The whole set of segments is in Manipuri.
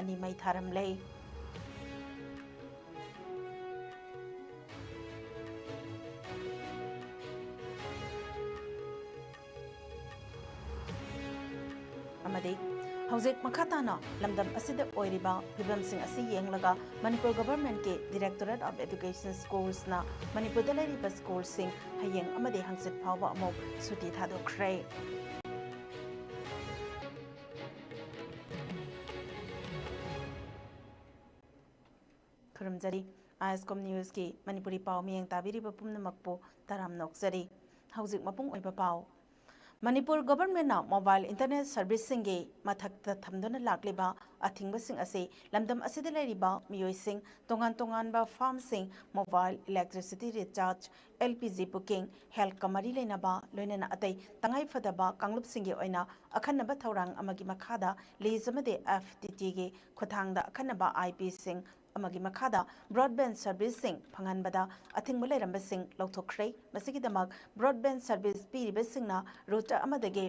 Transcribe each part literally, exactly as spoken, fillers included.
ꯑꯅꯤ ꯃꯩ ꯊꯥꯔꯝꯂꯦ꯫ ꯑꯃꯗꯤ ꯍꯧꯖꯤꯛ ꯃꯈꯥ ꯇꯥꯅ ꯂꯝꯗꯝ ꯑꯁꯤꯗ ꯑꯣꯏꯔꯤꯕ ꯐꯤꯕꯝꯁꯤꯡ ꯑꯁꯤ ꯌꯦꯡꯂꯒ Manipur ꯒꯚꯔꯟꯃꯦꯟꯠꯀꯤ Directorate of Education Schools ꯅ ꯃꯅꯤꯄꯨꯔꯗ ꯂꯩꯔꯤꯕ ꯁ꯭ꯀꯨꯜꯁꯤꯡ ꯍꯌꯦꯡ ꯑꯃꯗꯤ ꯍꯪꯆꯤꯠ ꯐꯥꯎꯕ ꯑꯃꯨꯛ ꯁꯨꯇꯤ ꯊꯥꯗꯣꯛꯈ꯭ꯔꯦ꯫ ꯈꯨꯔꯨꯝꯖꯔꯤ꯫ ꯑꯥꯏ ꯑꯦꯁ ꯀꯣꯝ ꯅ꯭ꯌꯨꯁꯀꯤ ꯃꯅꯤꯄꯨꯔꯤ ꯄꯥꯎ ꯃꯤꯠꯌꯦꯡ ꯇꯥꯕꯤꯔꯤꯕ ꯄꯨꯝꯅꯃꯛꯄꯨ ꯇꯔꯥꯝꯅ ꯑꯣꯛꯆꯔꯤ꯫ ꯍꯧꯖꯤꯛ ꯃꯄꯨꯡ ꯑꯣꯏꯕ ꯄꯥꯎ꯫ ꯃꯅꯤꯄꯨꯔ ꯒꯚꯔꯟꯃꯦꯟꯠꯅ ꯃꯣꯕꯥꯏꯜ ꯏꯟꯇꯔꯅꯦꯠ ꯁꯔꯚꯤꯁꯁꯤꯡꯒꯤ ꯃꯊꯛꯇ ꯊꯝꯗꯨꯅ ꯂꯥꯛꯂꯤꯕ ꯑꯊꯤꯡꯕꯁꯤꯡ ꯑꯁꯤ ꯂꯝꯗꯝ ꯑꯁꯤꯗ ꯂꯩꯔꯤꯕ ꯃꯤꯑꯣꯏꯁꯤꯡ, ꯇꯣꯉꯥꯟ ꯇꯣꯉꯥꯟꯕ ꯐꯥꯔꯝꯁꯤꯡ, mobile, electricity recharge, L P G booking, ꯍꯦꯜꯊꯀ ꯃꯔꯤ ꯂꯩꯅꯕ, ꯂꯣꯏꯅꯅ ꯑꯇꯩ ꯇꯉꯥꯏꯐꯗꯕ ꯀꯥꯡꯂꯨꯞꯁꯤꯡꯒꯤ ꯑꯣꯏꯅ ꯑꯈꯟꯅꯕ ꯊꯧꯔꯥꯡ ꯑꯃꯒꯤ ꯃꯈꯥꯗ ꯂꯤꯖ ꯑꯃꯗꯤ ꯑꯦꯐ ꯇꯤ ꯇꯤꯒꯤ ꯈꯨꯠꯊꯥꯡꯗ ꯑꯈꯟꯅꯕ ꯑꯥꯏ ꯄꯤꯁꯤꯡ ꯑꯃꯒꯤ ꯃꯈꯥꯗ ꯕ꯭ꯔꯣꯗꯕꯦꯟ ꯁꯔꯚꯤꯁꯁꯤꯡ ꯐꯪꯍꯟꯕꯗ ꯑꯊꯤꯡꯕ ꯂꯩꯔꯝꯕꯁꯤꯡ ꯂꯧꯊꯣꯛꯈ꯭ꯔꯦ꯫ ꯃꯁꯤꯒꯤꯗꯃꯛ ꯕ꯭ꯔꯣꯗꯕꯦꯟ ꯁꯔꯚꯤꯁ ꯄꯤꯔꯤꯕꯁꯤꯡꯅ ꯔꯨꯇꯔ ꯑꯃꯗꯒꯤ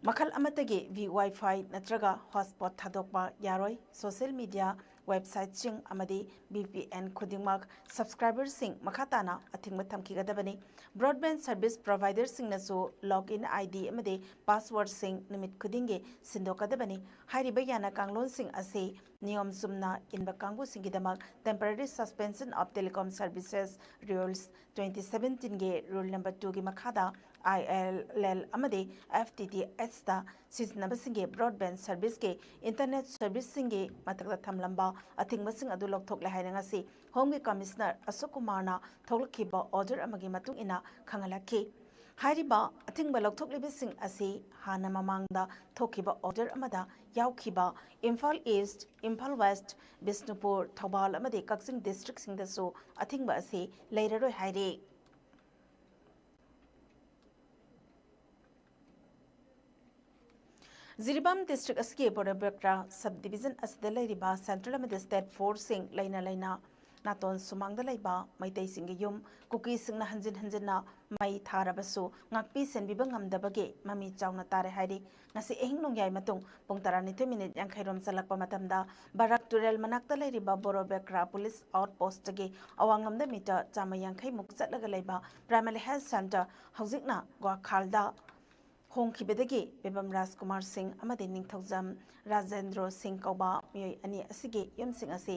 ꯃꯈꯜ ꯑꯃꯠꯇꯒꯤ ꯋꯤ ꯋꯥꯏ ꯐꯥꯏ ꯅꯠꯇ꯭ꯔꯒ ꯍꯣꯠꯁꯄꯣꯠ ꯊꯥꯗꯣꯛꯄ ꯌꯥꯔꯣꯏ꯫ ꯁꯣꯁꯤꯌꯦꯜ ꯃꯤꯗꯤꯌꯥ, ꯋꯦꯕꯁꯥꯏꯠꯁꯤꯡ ꯑꯃꯗꯤ ꯚꯤ ꯄꯤ ꯑꯦꯟ ꯈꯨꯗꯤꯡꯃꯛ ꯁꯕꯁꯀ꯭ꯔꯥꯏꯕꯔꯁꯤꯡ ꯃꯈꯥ ꯇꯥꯅ ꯑꯊꯤꯡꯕ ꯊꯝꯈꯤꯒꯗꯕꯅꯤ꯫ ꯕ꯭ꯔꯣꯗꯕꯦꯟ ꯁꯔꯚꯤꯁ ꯄ꯭ꯔꯣꯚꯥꯏꯗꯔꯁꯤꯡꯅꯁꯨ ꯂꯣꯒ ꯏꯟ ꯑꯥꯏ ꯗꯤ ꯑꯃꯗꯤ ꯄꯥꯁꯋꯥꯔꯗꯁꯤꯡ ꯅꯨꯃꯤꯠ ꯈꯨꯗꯤꯡꯒꯤ ꯁꯤꯟꯗꯣꯛꯀꯗꯕꯅꯤ꯫ ꯍꯥꯏꯔꯤꯕ ꯌꯥꯅ ꯀꯥꯡꯂꯣꯟꯁꯤꯡ ꯑꯁꯤ ꯅꯤꯌꯣꯝ ꯆꯨꯝꯅ ꯏꯟꯕ ꯀꯥꯡꯕꯨꯁꯤꯡꯒꯤꯗꯃꯛ Temporary Suspension of Telecom Services Rules twenty seventeenꯒꯤ ꯔꯨꯜ ꯅꯝꯕꯔ ꯇꯨꯒꯤ ꯃꯈꯥꯗ ꯑꯥꯏ ꯑꯦꯜ ꯑꯦꯜ ꯑꯃꯗꯤ ꯑꯦꯐ ꯇꯤ ꯇꯤ ꯑꯦꯁꯇ ꯁꯤꯖꯤꯟꯅꯕꯁꯤꯡꯒꯤ ꯕ꯭ꯔꯣꯗꯕꯦꯟ ꯁꯔꯚꯤꯁꯀꯤ ꯏꯟꯇꯔꯅꯦꯠ ꯁꯔꯚꯤꯁꯁꯤꯡꯒꯤ ꯃꯊꯛꯇ ꯊꯝꯂꯝꯕ ꯑꯊꯤꯡꯕꯁꯤꯡ ꯑꯗꯨ ꯂꯧꯊꯣꯛꯂꯦ ꯍꯥꯏꯅ ꯉꯁꯤ ꯍꯣꯝꯒꯤ ꯀꯃꯤꯁꯅꯔ ꯑꯁꯣꯛ ꯀꯨꯃꯥꯔꯅ ꯊꯣꯛꯂꯛꯈꯤꯕ ꯑꯣꯔꯗꯔ ꯑꯃꯒꯤ ꯃꯇꯨꯡ ꯏꯟꯅ ꯈꯪꯍꯜꯂꯛꯈꯤ꯫ ꯍꯥꯏꯔꯤꯕ ꯑꯊꯤꯡꯕ ꯂꯧꯊꯣꯛꯂꯤꯕꯁꯤꯡ ꯑꯁꯤ ꯍꯥꯟꯅ ꯃꯃꯥꯡꯗ ꯊꯣꯛꯈꯤꯕ ꯑꯣꯔꯗꯔ ꯑꯃꯗ ꯌꯥꯎꯈꯤꯕ ꯏꯝꯐꯥꯜ ꯏꯁ꯭ꯠ, ꯏꯝꯐꯥꯜ ꯋꯦꯁ꯭ꯠ, ꯕꯤꯁꯅꯨꯄꯨꯔ, ꯊꯧꯕꯥꯜ ꯑꯃꯗꯤ ꯀꯛꯆꯤꯡ ꯗꯤꯁꯇ꯭ꯔꯤꯛꯁꯤꯡꯗꯁꯨ ꯑꯊꯤꯡꯕ ꯑꯁꯤ ꯂꯩꯔꯔꯣꯏ ꯍꯥꯏꯔꯤ꯫ ꯖꯤꯔꯤꯕꯥꯝ ꯗꯤꯁꯇ꯭ꯔꯤꯛ ꯑꯁꯤꯒꯤ ꯕꯣꯔꯥꯕꯦꯀ꯭ꯔꯥ ꯁꯕ ꯗꯤꯕꯤꯖꯟ ꯑꯁꯤꯗ ꯂꯩꯔꯤꯕ ꯁꯦꯟꯇ꯭ꯔꯦꯜ ꯑꯃꯗꯤ ꯁ꯭ꯇꯦꯠ ꯐꯣꯔꯁꯁꯤꯡ ꯂꯩꯅ ꯂꯩꯅ ꯅꯥꯇꯣꯟ ꯁꯨꯃꯥꯡꯗ ꯂꯩꯕ ꯃꯩꯇꯩꯁꯤꯡꯒꯤ ꯌꯨꯝ ꯀꯨꯀꯤꯁꯤꯡꯅ ꯍꯟꯖꯤꯟ ꯍꯟꯖꯤꯟꯅ ꯃꯩ ꯊꯥꯔꯕꯁꯨ ꯉꯥꯛꯄꯤ ꯁꯦꯟꯕꯤꯕ ꯉꯝꯗꯕꯒꯤ ꯃꯃꯤ ꯆꯥꯎꯅ ꯇꯥꯔꯦ ꯍꯥꯏꯔꯤ꯫ ꯉꯁꯤ ꯑꯍꯤꯡ ꯅꯣꯡꯌꯥꯏ ꯃꯇꯨꯡ ꯄꯨꯡ ꯇꯔꯥꯅꯤꯊꯣꯏ ꯃꯤꯅꯤꯠ ꯌꯥꯡꯈꯩ ꯔꯣꯝ ꯆꯠꯂꯛꯄ ꯃꯇꯝꯗ ꯕꯔꯥꯛ ꯇꯨꯔꯦꯜ ꯃꯅꯥꯛꯇ ꯂꯩꯔꯤꯕ ꯕꯣꯔꯣꯕꯦꯀ꯭ꯔꯥ ꯄꯨꯂꯤꯁ ꯑꯥꯎꯠ ꯄꯣꯁꯇꯒꯤ ꯑꯋꯥꯡꯂꯣꯝꯗ ꯃꯤꯇꯔ ꯆꯥꯝꯃ ꯌꯥꯡꯈꯩ ꯃꯨꯛ ꯆꯠꯂꯒ ꯂꯩꯕ ꯄ꯭ꯔꯥꯏꯃꯥꯔꯤ ꯍꯦꯜꯊ ꯁꯦꯟꯇꯔ, ꯍꯧꯖꯤꯛꯅ ꯒ꯭ꯋꯥꯈꯥꯜꯗ ꯍꯣꯡꯈꯤꯕꯗꯒꯤ ꯕꯦꯕꯝ ꯔꯥꯖꯀꯨꯃꯥꯔ ꯁꯤꯡ ꯑꯃꯗꯤ ꯅꯤꯡꯊꯧꯖꯝ ꯔꯥꯖꯦꯟꯗ꯭ꯔꯣ ꯁꯤꯡ ꯀꯧꯕ ꯃꯤꯑꯣꯏ ꯑꯅꯤ ꯑꯁꯤꯒꯤ ꯌꯨꯝꯁꯤꯡ ꯑꯁꯤ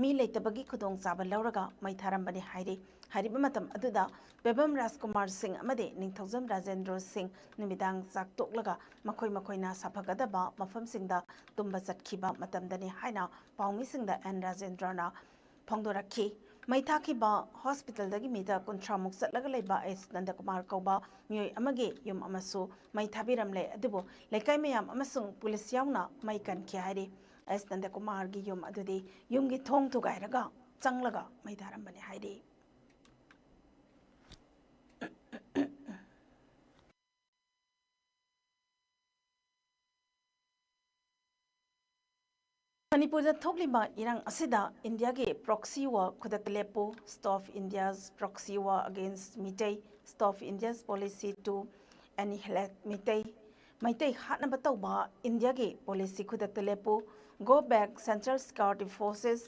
ꯃꯤ ꯂꯩꯇꯕꯒꯤ ꯈꯨꯗꯣꯡꯆꯥꯕ ꯂꯧꯔꯒ ꯃꯩ ꯊꯥꯔꯝꯕꯅꯤ ꯍꯥꯏꯔꯤ꯫ ꯍꯥꯏꯔꯤꯕ ꯃꯇꯝ ꯑꯗꯨꯗ ꯕꯦꯕꯝ ꯔꯥꯖꯀꯨꯃꯥꯔ ꯁꯤꯡ ꯑꯃꯗꯤ ꯅꯤꯡꯊꯧꯖꯝ ꯔꯥꯖꯦꯟꯗ꯭ꯔꯣ ꯁꯤꯡ ꯅꯨꯃꯤꯗꯥꯡ ꯆꯥꯛ ꯇꯣꯛꯂꯒ ꯃꯈꯣꯏ ꯃꯈꯣꯏꯅ ꯁꯥꯐꯒꯗꯕ ꯃꯐꯝꯁꯤꯡꯗ ꯇꯨꯝꯕ ꯆꯠꯈꯤꯕ ꯃꯇꯝꯗꯅꯤ ꯍꯥꯏꯅ ꯄꯥꯎꯃꯤꯁꯤꯡꯗ ꯑꯦꯟ ꯔꯥꯖꯦꯟꯗ꯭ꯔꯅ ꯐꯣꯡꯗꯣꯔꯛꯈꯤ꯫ ꯃꯩ ꯊꯥꯈꯤꯕ ꯍꯣꯁꯄꯤꯇꯥꯜꯗꯒꯤ ꯃꯤꯇꯔ ꯀꯨꯟꯊ꯭ꯔꯥ ꯃꯨꯛ ꯆꯠꯂꯒ ꯂꯩꯕ ꯑꯦꯁ ꯅꯟꯗꯀꯨꯃꯥꯔ ꯀꯧꯕ ꯃꯤꯑꯣꯏ ꯑꯃꯒꯤ ꯌꯨꯝ ꯑꯃꯁꯨ ꯃꯩ ꯊꯥꯕꯤꯔꯝꯂꯦ, ꯑꯗꯨꯕꯨ ꯂꯩꯀꯥꯏ ꯃꯌꯥꯝ ꯑꯃꯁꯨꯡ ꯄꯨꯂꯤꯁ ꯌꯥꯎꯅ ꯃꯩ ꯀꯟꯈꯤ ꯍꯥꯏꯔꯤ꯫ ꯑꯦꯁ ꯅꯟꯗꯀꯨꯃꯥꯔꯒꯤ ꯌꯨꯝ ꯑꯗꯨꯗꯤ ꯌꯨꯝꯒꯤ ꯊꯣꯡ ꯊꯨꯒꯥꯏꯔꯒ ꯆꯪꯂꯒ ꯃꯩ ꯊꯥꯔꯝꯕꯅꯤ ꯍꯥꯏꯔꯤ꯫ ꯃꯅꯤꯄꯨꯔꯗ ꯊꯣꯛꯂꯤꯕ ꯏꯔꯥꯡ ꯑꯁꯤꯗ ꯏꯟꯗꯤꯌꯥꯒꯤ proxy war ꯈꯨꯗꯛꯇ ꯂꯦꯞꯄꯨ, Stop India's proxy war against Meitei, Stop India's policy to annihilate Meitei, Meitei ꯍꯥꯠꯅꯕ ꯇꯧꯕ ꯏꯟꯗꯤꯌꯥꯒꯤ ꯄꯣꯂꯤꯁꯤ ꯈꯨꯗꯛꯇ ꯂꯦꯞꯄꯨ, Go back Central Security Forces,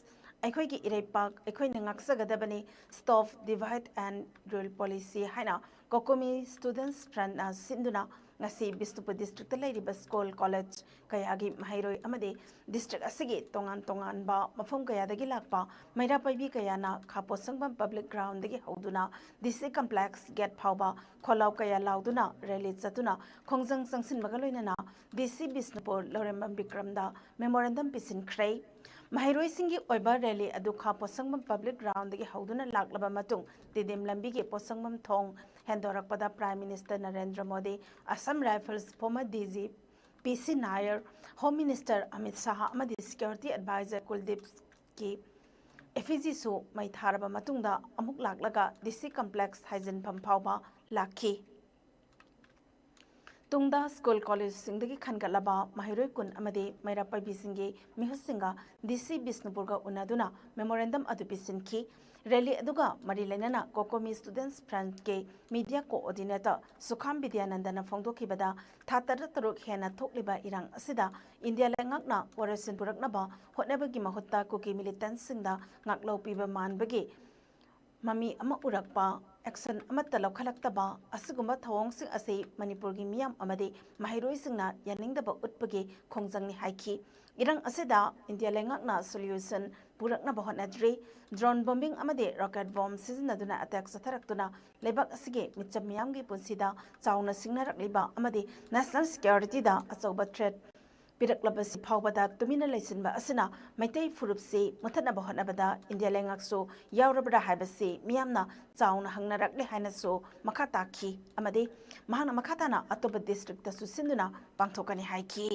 ꯑꯩꯈꯣꯏꯒꯤ ꯏꯔꯩꯄꯥꯛ ꯑꯩꯈꯣꯏꯅ ꯉꯥꯛꯆꯒꯗꯕꯅꯤ, Stop Divide and Rule policy ꯍꯥꯏꯅ COCOMI Students Frontꯅ ꯁꯤꯟꯗꯨꯅ ꯉꯁꯤ ꯕꯤꯁꯅꯨꯄꯨꯔ ꯗꯤꯁꯇ꯭ꯔꯤꯛꯇ ꯂꯩꯔꯤꯕ ꯁ꯭ꯀꯨꯜ, ꯀꯣꯂꯦꯖ ꯀꯌꯥꯒꯤ ꯃꯍꯩꯔꯣꯏ ꯑꯃꯗꯤ ꯗꯤꯁꯇ꯭ꯔꯤꯛ ꯑꯁꯤꯒꯤ ꯇꯣꯉꯥꯟ ꯇꯣꯉꯥꯟꯕ ꯃꯐꯝ ꯀꯌꯥꯗꯒꯤ ꯂꯥꯛꯄ ꯃꯩꯔꯥ ꯄꯥꯏꯕꯤ ꯀꯌꯥꯅ ꯈꯥ ꯄꯣꯠꯁꯪꯕꯝ ꯄꯕ꯭ꯂꯤꯛ ꯒ꯭ꯔꯥꯎꯟꯗꯒꯤ ꯍꯧꯗꯨꯅ DC ꯀꯝꯄ꯭ꯂꯦꯛꯁ ꯒꯦꯠ ꯐꯥꯎꯕ ꯈꯣꯜꯂꯥꯎ ꯀꯌꯥ ꯂꯥꯎꯗꯨꯅ ꯔꯦꯂꯤ ꯆꯠꯇꯨꯅ ꯈꯣꯡꯖꯪ ꯆꯪꯁꯤꯟꯕꯒ ꯂꯣꯏꯅꯅ DC ꯕꯤꯁꯅꯨꯄꯨꯔ ꯂꯧꯔꯦꯝꯕꯝ ꯕꯤꯀ꯭ꯔꯝꯗ ꯃꯦꯃꯣꯔꯦꯟꯗꯝ ꯄꯤꯁꯤꯟꯈ꯭ꯔꯦ꯫ ꯃꯍꯩꯔꯣꯏꯁꯤꯡꯒꯤ ꯑꯣꯏꯕ ꯔꯦꯂꯤ ꯑꯗꯨ ꯈꯥ ꯄꯣꯠꯁꯪꯕꯝ ꯄꯕ꯭ꯂꯤꯛ ꯒ꯭ꯔꯥꯎꯟꯗꯒꯤ ꯍꯧꯗꯨꯅ ꯂꯥꯛꯂꯕ ꯃꯇꯨꯡ, ꯇꯤꯗꯤꯝ ꯂꯝꯕꯤꯒꯤ ꯄꯣꯠꯁꯪꯕꯝ ꯊꯣꯡ ꯍꯦꯟꯗꯣꯔꯛꯄꯗ Prime Minister Narendra Modi, Assam Rifles former DG PC ꯅꯥꯌꯔ, Home Minister Amit Shah ꯑꯃꯗꯤ Security Advisor ꯀꯨꯜꯗꯤꯞꯀꯤ effigyꯁꯨ ꯃꯩ ꯊꯥꯔꯕ ꯃꯇꯨꯡꯗ ꯑꯃꯨꯛ ꯂꯥꯛꯂꯒ DC ꯀꯝꯄ꯭ꯂꯦꯛꯁ ꯍꯥꯏꯖꯤꯟꯐꯝ ꯐꯥꯎꯕ ꯂꯥꯛꯈꯤ꯫ ꯇꯨꯡꯗ ꯁ꯭ꯀꯨꯜ ꯀꯣꯂꯦꯖꯁꯤꯡꯗꯒꯤ ꯈꯟꯒꯠꯂꯕ ꯃꯍꯩꯔꯣꯏ ꯀꯨꯟ ꯑꯃꯗꯤ ꯃꯩꯔꯥ ꯄꯥꯏꯕꯤꯁꯤꯡꯒꯤ ꯃꯤꯍꯨꯠꯁꯤꯡꯒ ꯗꯤ ꯁꯤ ꯕꯤꯁꯅꯨꯄꯨꯔꯒ ꯎꯅꯗꯨꯅ ꯃꯦꯃꯣꯔꯦꯟꯗꯝ ꯑꯗꯨ ꯄꯤꯁꯤꯟꯈꯤ꯫ ꯔꯦꯂꯤ ꯑꯗꯨꯒ ꯃꯔꯤ ꯂꯩꯅꯅ ꯀꯣꯀꯣꯃꯤ ꯁ꯭ꯇꯨꯗꯦꯟꯠꯁ ꯐ꯭ꯔꯟꯠꯀꯤ ꯃꯤꯗꯤꯌꯥ ꯀꯣꯑꯣꯔꯗꯤꯅꯦꯇꯔ ꯁꯨꯈꯥꯝ ꯕꯤꯗ꯭ꯌꯥꯅꯟꯗꯅ ꯐꯣꯡꯗꯣꯛꯈꯤꯕꯗ, ꯊꯥ ꯇꯔꯥ ꯇꯔꯨꯛ ꯍꯦꯟꯅ ꯊꯣꯛꯂꯤꯕ ꯏꯔꯥꯡ ꯑꯁꯤꯗ ꯏꯟꯗꯤꯌꯥ ꯂꯩꯉꯥꯛꯅ ꯋꯥꯔꯣꯏꯁꯤꯟ ꯄꯨꯔꯛꯅꯕ ꯍꯣꯠꯅꯕꯒꯤ ꯃꯍꯨꯠꯇ ꯀꯨꯀꯤ ꯃꯤꯂꯤꯇꯦꯟꯠꯁꯤꯡꯗ ꯉꯥꯛꯂꯧ ꯄꯤꯕ ꯃꯥꯟꯕꯒꯤ ꯃꯃꯤ ꯑꯃ ꯎꯔꯛꯄ, ꯑꯦꯛꯁꯟ ꯑꯃꯠꯇ ꯂꯧꯈꯠꯂꯛꯇꯕ ꯑꯁꯤꯒꯨꯝꯕ ꯊꯧꯑꯣꯡꯁꯤꯡ ꯑꯁꯤ ꯃꯅꯤꯄꯨꯔꯒꯤ ꯃꯤꯌꯥꯝ ꯑꯃꯗꯤ ꯃꯍꯩꯔꯣꯏꯁꯤꯡꯅ ꯌꯥꯅꯤꯡꯗꯕ ꯎꯠꯄꯒꯤ ꯈꯣꯡꯖꯪꯅꯤ ꯍꯥꯏꯈꯤ꯫ ꯏꯔꯥꯡ ꯑꯁꯤꯗ ꯏꯟꯗꯤꯌꯥ ꯂꯩꯉꯥꯛꯅ ꯁꯣꯂ꯭ꯌꯨꯁꯟ ꯄꯨꯔꯛꯅꯕ ꯍꯣꯠꯅꯗ꯭ꯔꯤ꯫ ꯗ꯭ꯔꯣꯟ ꯕꯣꯝꯕꯤꯡ ꯑꯃꯗꯤ ꯔꯣꯀꯦꯠ ꯕꯣꯝ ꯁꯤꯖꯤꯟꯅꯗꯨꯅ ꯑꯦꯇꯦꯛ ꯆꯠꯊꯔꯛꯇꯨꯅ ꯂꯩꯕꯥꯛ ꯑꯁꯤꯒꯤ ꯃꯤꯆꯝ ꯃꯤꯌꯥꯝꯒꯤ ꯄꯨꯟꯁꯤꯗ ꯆꯥꯎꯅ ꯁꯤꯡꯅꯔꯛꯂꯤꯕ ꯑꯃꯗꯤ ꯅꯦꯁꯅꯦꯜ ꯁꯦꯀ꯭ꯌꯨꯔꯤꯇꯤꯗ ꯑꯆꯧꯕ ꯊ꯭ꯔꯦꯠ ꯄꯤꯔꯛꯂꯕꯁꯤ ꯐꯥꯎꯕꯗ ꯇꯨꯃꯤꯟꯅ ꯂꯩꯁꯤꯟꯕ ꯑꯁꯤꯅ ꯃꯩꯇꯩ ꯐꯨꯔꯨꯞꯁꯤ ꯃꯨꯊꯠꯅꯕ ꯍꯣꯠꯅꯕꯗ ꯏꯟꯗꯤꯌꯥ ꯂꯩꯉꯥꯛꯁꯨ ꯌꯥꯎꯔꯕ꯭ꯔꯥ ꯍꯥꯏꯕꯁꯤ ꯃꯤꯌꯥꯝꯅ ꯆꯥꯎꯅ ꯍꯪꯅꯔꯛꯂꯦ ꯍꯥꯏꯅꯁꯨ ꯃꯈꯥ ꯇꯥꯈꯤ꯫ ꯑꯃꯗꯤ ꯃꯍꯥꯛꯅ ꯃꯈꯥ ꯇꯥꯅ ꯑꯇꯣꯞꯄ ꯗꯤꯁꯇ꯭ꯔꯤꯛꯇꯁꯨ ꯁꯤꯟꯗꯨꯅ ꯄꯥꯡꯊꯣꯛꯀꯅꯤ ꯍꯥꯏꯈꯤ꯫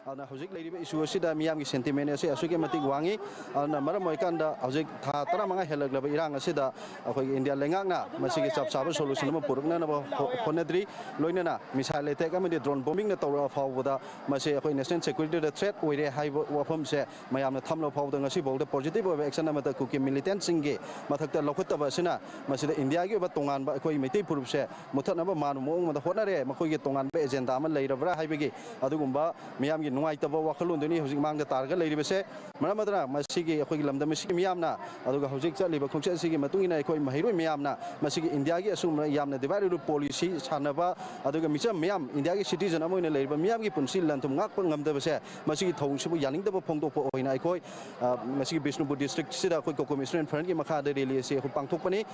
ꯑꯗꯨꯅ ꯍꯧꯖꯤꯛ ꯂꯩꯔꯤꯕ ꯏꯁꯨ ꯑꯁꯤꯗ ꯃꯤꯌꯥꯝꯒꯤ ꯁꯦꯟꯇꯤꯃꯦꯟ ꯑꯁꯤ ꯑꯁꯨꯛꯀꯤ ꯃꯇꯤꯛ ꯋꯥꯡꯉꯤ꯫ ꯑꯗꯨꯅ ꯃꯔꯝ ꯑꯣꯏꯔꯀꯥꯟꯗ ꯍꯧꯖꯤꯛ ꯊꯥ ꯇꯔꯥꯃꯉꯥ ꯍꯦꯜꯂꯛꯂꯕ ꯏꯔꯥꯡ ꯑꯁꯤꯗ ꯑꯩꯈꯣꯏꯒꯤ ꯏꯟꯗꯤꯌꯥ ꯂꯩꯉꯥꯛꯅ ꯃꯁꯤꯒꯤ ꯆꯞ ꯆꯥꯕ ꯁꯣꯂꯨꯁꯟ ꯑꯃ ꯄꯨꯔꯛꯅꯅꯕ ꯍꯣ-, ꯍꯣꯠꯅꯗ꯭ꯔꯤ꯫ ꯂꯣꯏꯅꯅ ꯃꯤꯁꯥꯏꯜ ꯑꯦꯇꯦꯛ ꯑꯃꯗꯤ ꯗ꯭ꯔꯣꯟ ꯕꯣꯝꯕꯤꯡꯅ ꯇꯧꯔꯛꯑ ꯐꯥꯎꯕꯗ ꯃꯁꯤ ꯑꯩꯈꯣꯏ ꯅꯦꯁꯅꯦꯜ ꯁꯦꯀ꯭ꯌꯨꯔꯤꯇꯤꯗ ꯊ꯭ꯔꯦꯠ ꯑꯣꯏꯔꯦ ꯍꯥꯏꯕ ꯋꯥꯐꯝꯁꯦ ꯃꯌꯥꯝꯅ ꯊꯝꯂꯕ ꯐꯥꯎꯕꯗ ꯉꯁꯤ ꯐꯥꯎꯗ ꯄꯣꯖꯤꯇꯤꯚ ꯑꯣꯏꯕ ꯑꯦꯛꯁꯟ ꯑꯃꯠꯇ ꯀꯨꯀꯤ ꯃꯤꯂꯤꯇꯦꯟꯠꯁꯤꯡꯒꯤ ꯃꯊꯛꯇ ꯂꯧꯈꯠꯇꯕ ꯑꯁꯤꯅ ꯃꯁꯤꯗ ꯏꯟꯗꯤꯌꯥꯒꯤ ꯑꯣꯏꯕ ꯇꯣꯉꯥꯟꯕ ꯑꯩꯈꯣꯏ ꯃꯩꯇꯩ ꯐꯨꯔꯨꯞꯁꯦ ꯃꯨꯊꯠꯅꯕ ꯃꯥꯅ ꯃꯑꯣꯡ ꯑꯃꯗ ꯍꯣꯠꯅꯔꯦ꯫ ꯃꯈꯣꯏꯒꯤ ꯇꯣꯉꯥꯟꯕ ꯑꯦꯖꯦꯟꯗꯥ ꯑꯃ ꯂꯩꯔꯕ꯭ꯔꯥ ꯍꯥꯏꯕꯒꯤ ꯑꯗꯨꯒꯨꯝꯕ ꯃꯤꯌꯥꯝꯒꯤ ꯅꯨꯡꯉꯥꯏꯇꯕ ꯋꯥꯈꯜꯂꯣꯟꯗꯨꯅꯤ ꯍꯧꯖꯤꯛ ꯃꯥꯡꯗ ꯇꯥꯔꯒ ꯂꯩꯔꯤꯕꯁꯦ꯫ ꯃꯔꯝ ꯑꯗꯨꯅ ꯃꯁꯤꯒꯤ ꯑꯩꯈꯣꯏꯒꯤ ꯂꯝꯗꯝ ꯑꯁꯤꯒꯤ ꯃꯤꯌꯥꯝꯅ, ꯑꯗꯨꯒ ꯍꯧꯖꯤꯛ ꯆꯠꯂꯤꯕ ꯈꯣꯡꯆꯠ ꯑꯁꯤꯒꯤ ꯃꯇꯨꯡ ꯏꯟꯅ ꯑꯩꯈꯣꯏ ꯃꯍꯩꯔꯣꯏ ꯃꯤꯌꯥꯝꯅ ꯃꯁꯤꯒꯤ ꯏꯟꯗꯤꯌꯥꯒꯤ ꯑꯁꯨꯝꯕ ꯌꯥꯝꯅ ꯗꯤꯚꯥꯏꯠ ꯑꯦꯟ ꯔꯨꯜ ꯄꯣꯂꯤꯁꯤ ꯁꯥꯟꯅꯕ, ꯑꯗꯨꯒ ꯃꯤꯆꯝ ꯃꯤꯌꯥꯝ, ꯏꯟꯗꯤꯌꯥꯒꯤ ꯁꯤꯇꯤꯖꯟ ꯑꯃ ꯑꯣꯏꯅ ꯂꯩꯔꯤꯕ ꯃꯤꯌꯥꯝꯒꯤ ꯄꯨꯟꯁꯤ ꯂꯟ ꯊꯨꯝ ꯉꯥꯛꯄ ꯉꯝꯗꯕꯁꯦ, ꯃꯁꯤꯒꯤ ꯊꯧꯑꯣꯡꯁꯤꯕꯨ ꯌꯥꯅꯤꯡꯗꯕ ꯐꯣꯡꯗꯣꯛꯄ ꯑꯣꯏꯅ ꯑꯩꯈꯣꯏ, ꯑ, ꯃꯁꯤꯒꯤ ꯕꯤꯁꯅꯨꯄꯨꯔ ꯗꯤꯁꯇ꯭ꯔꯤꯛꯁꯤꯗ ꯑꯩꯈꯣꯏ ꯀꯣꯀꯣꯃꯤ ꯁ꯭ꯇꯨꯗꯦꯟꯠ ꯐ꯭ꯔꯟꯠꯀꯤ ꯃꯈꯥꯗ ꯔꯦꯂꯤ ꯑꯁꯤ ꯑꯩꯈꯣꯏ ꯄꯥꯡꯊꯣꯛꯄꯅꯤ꯫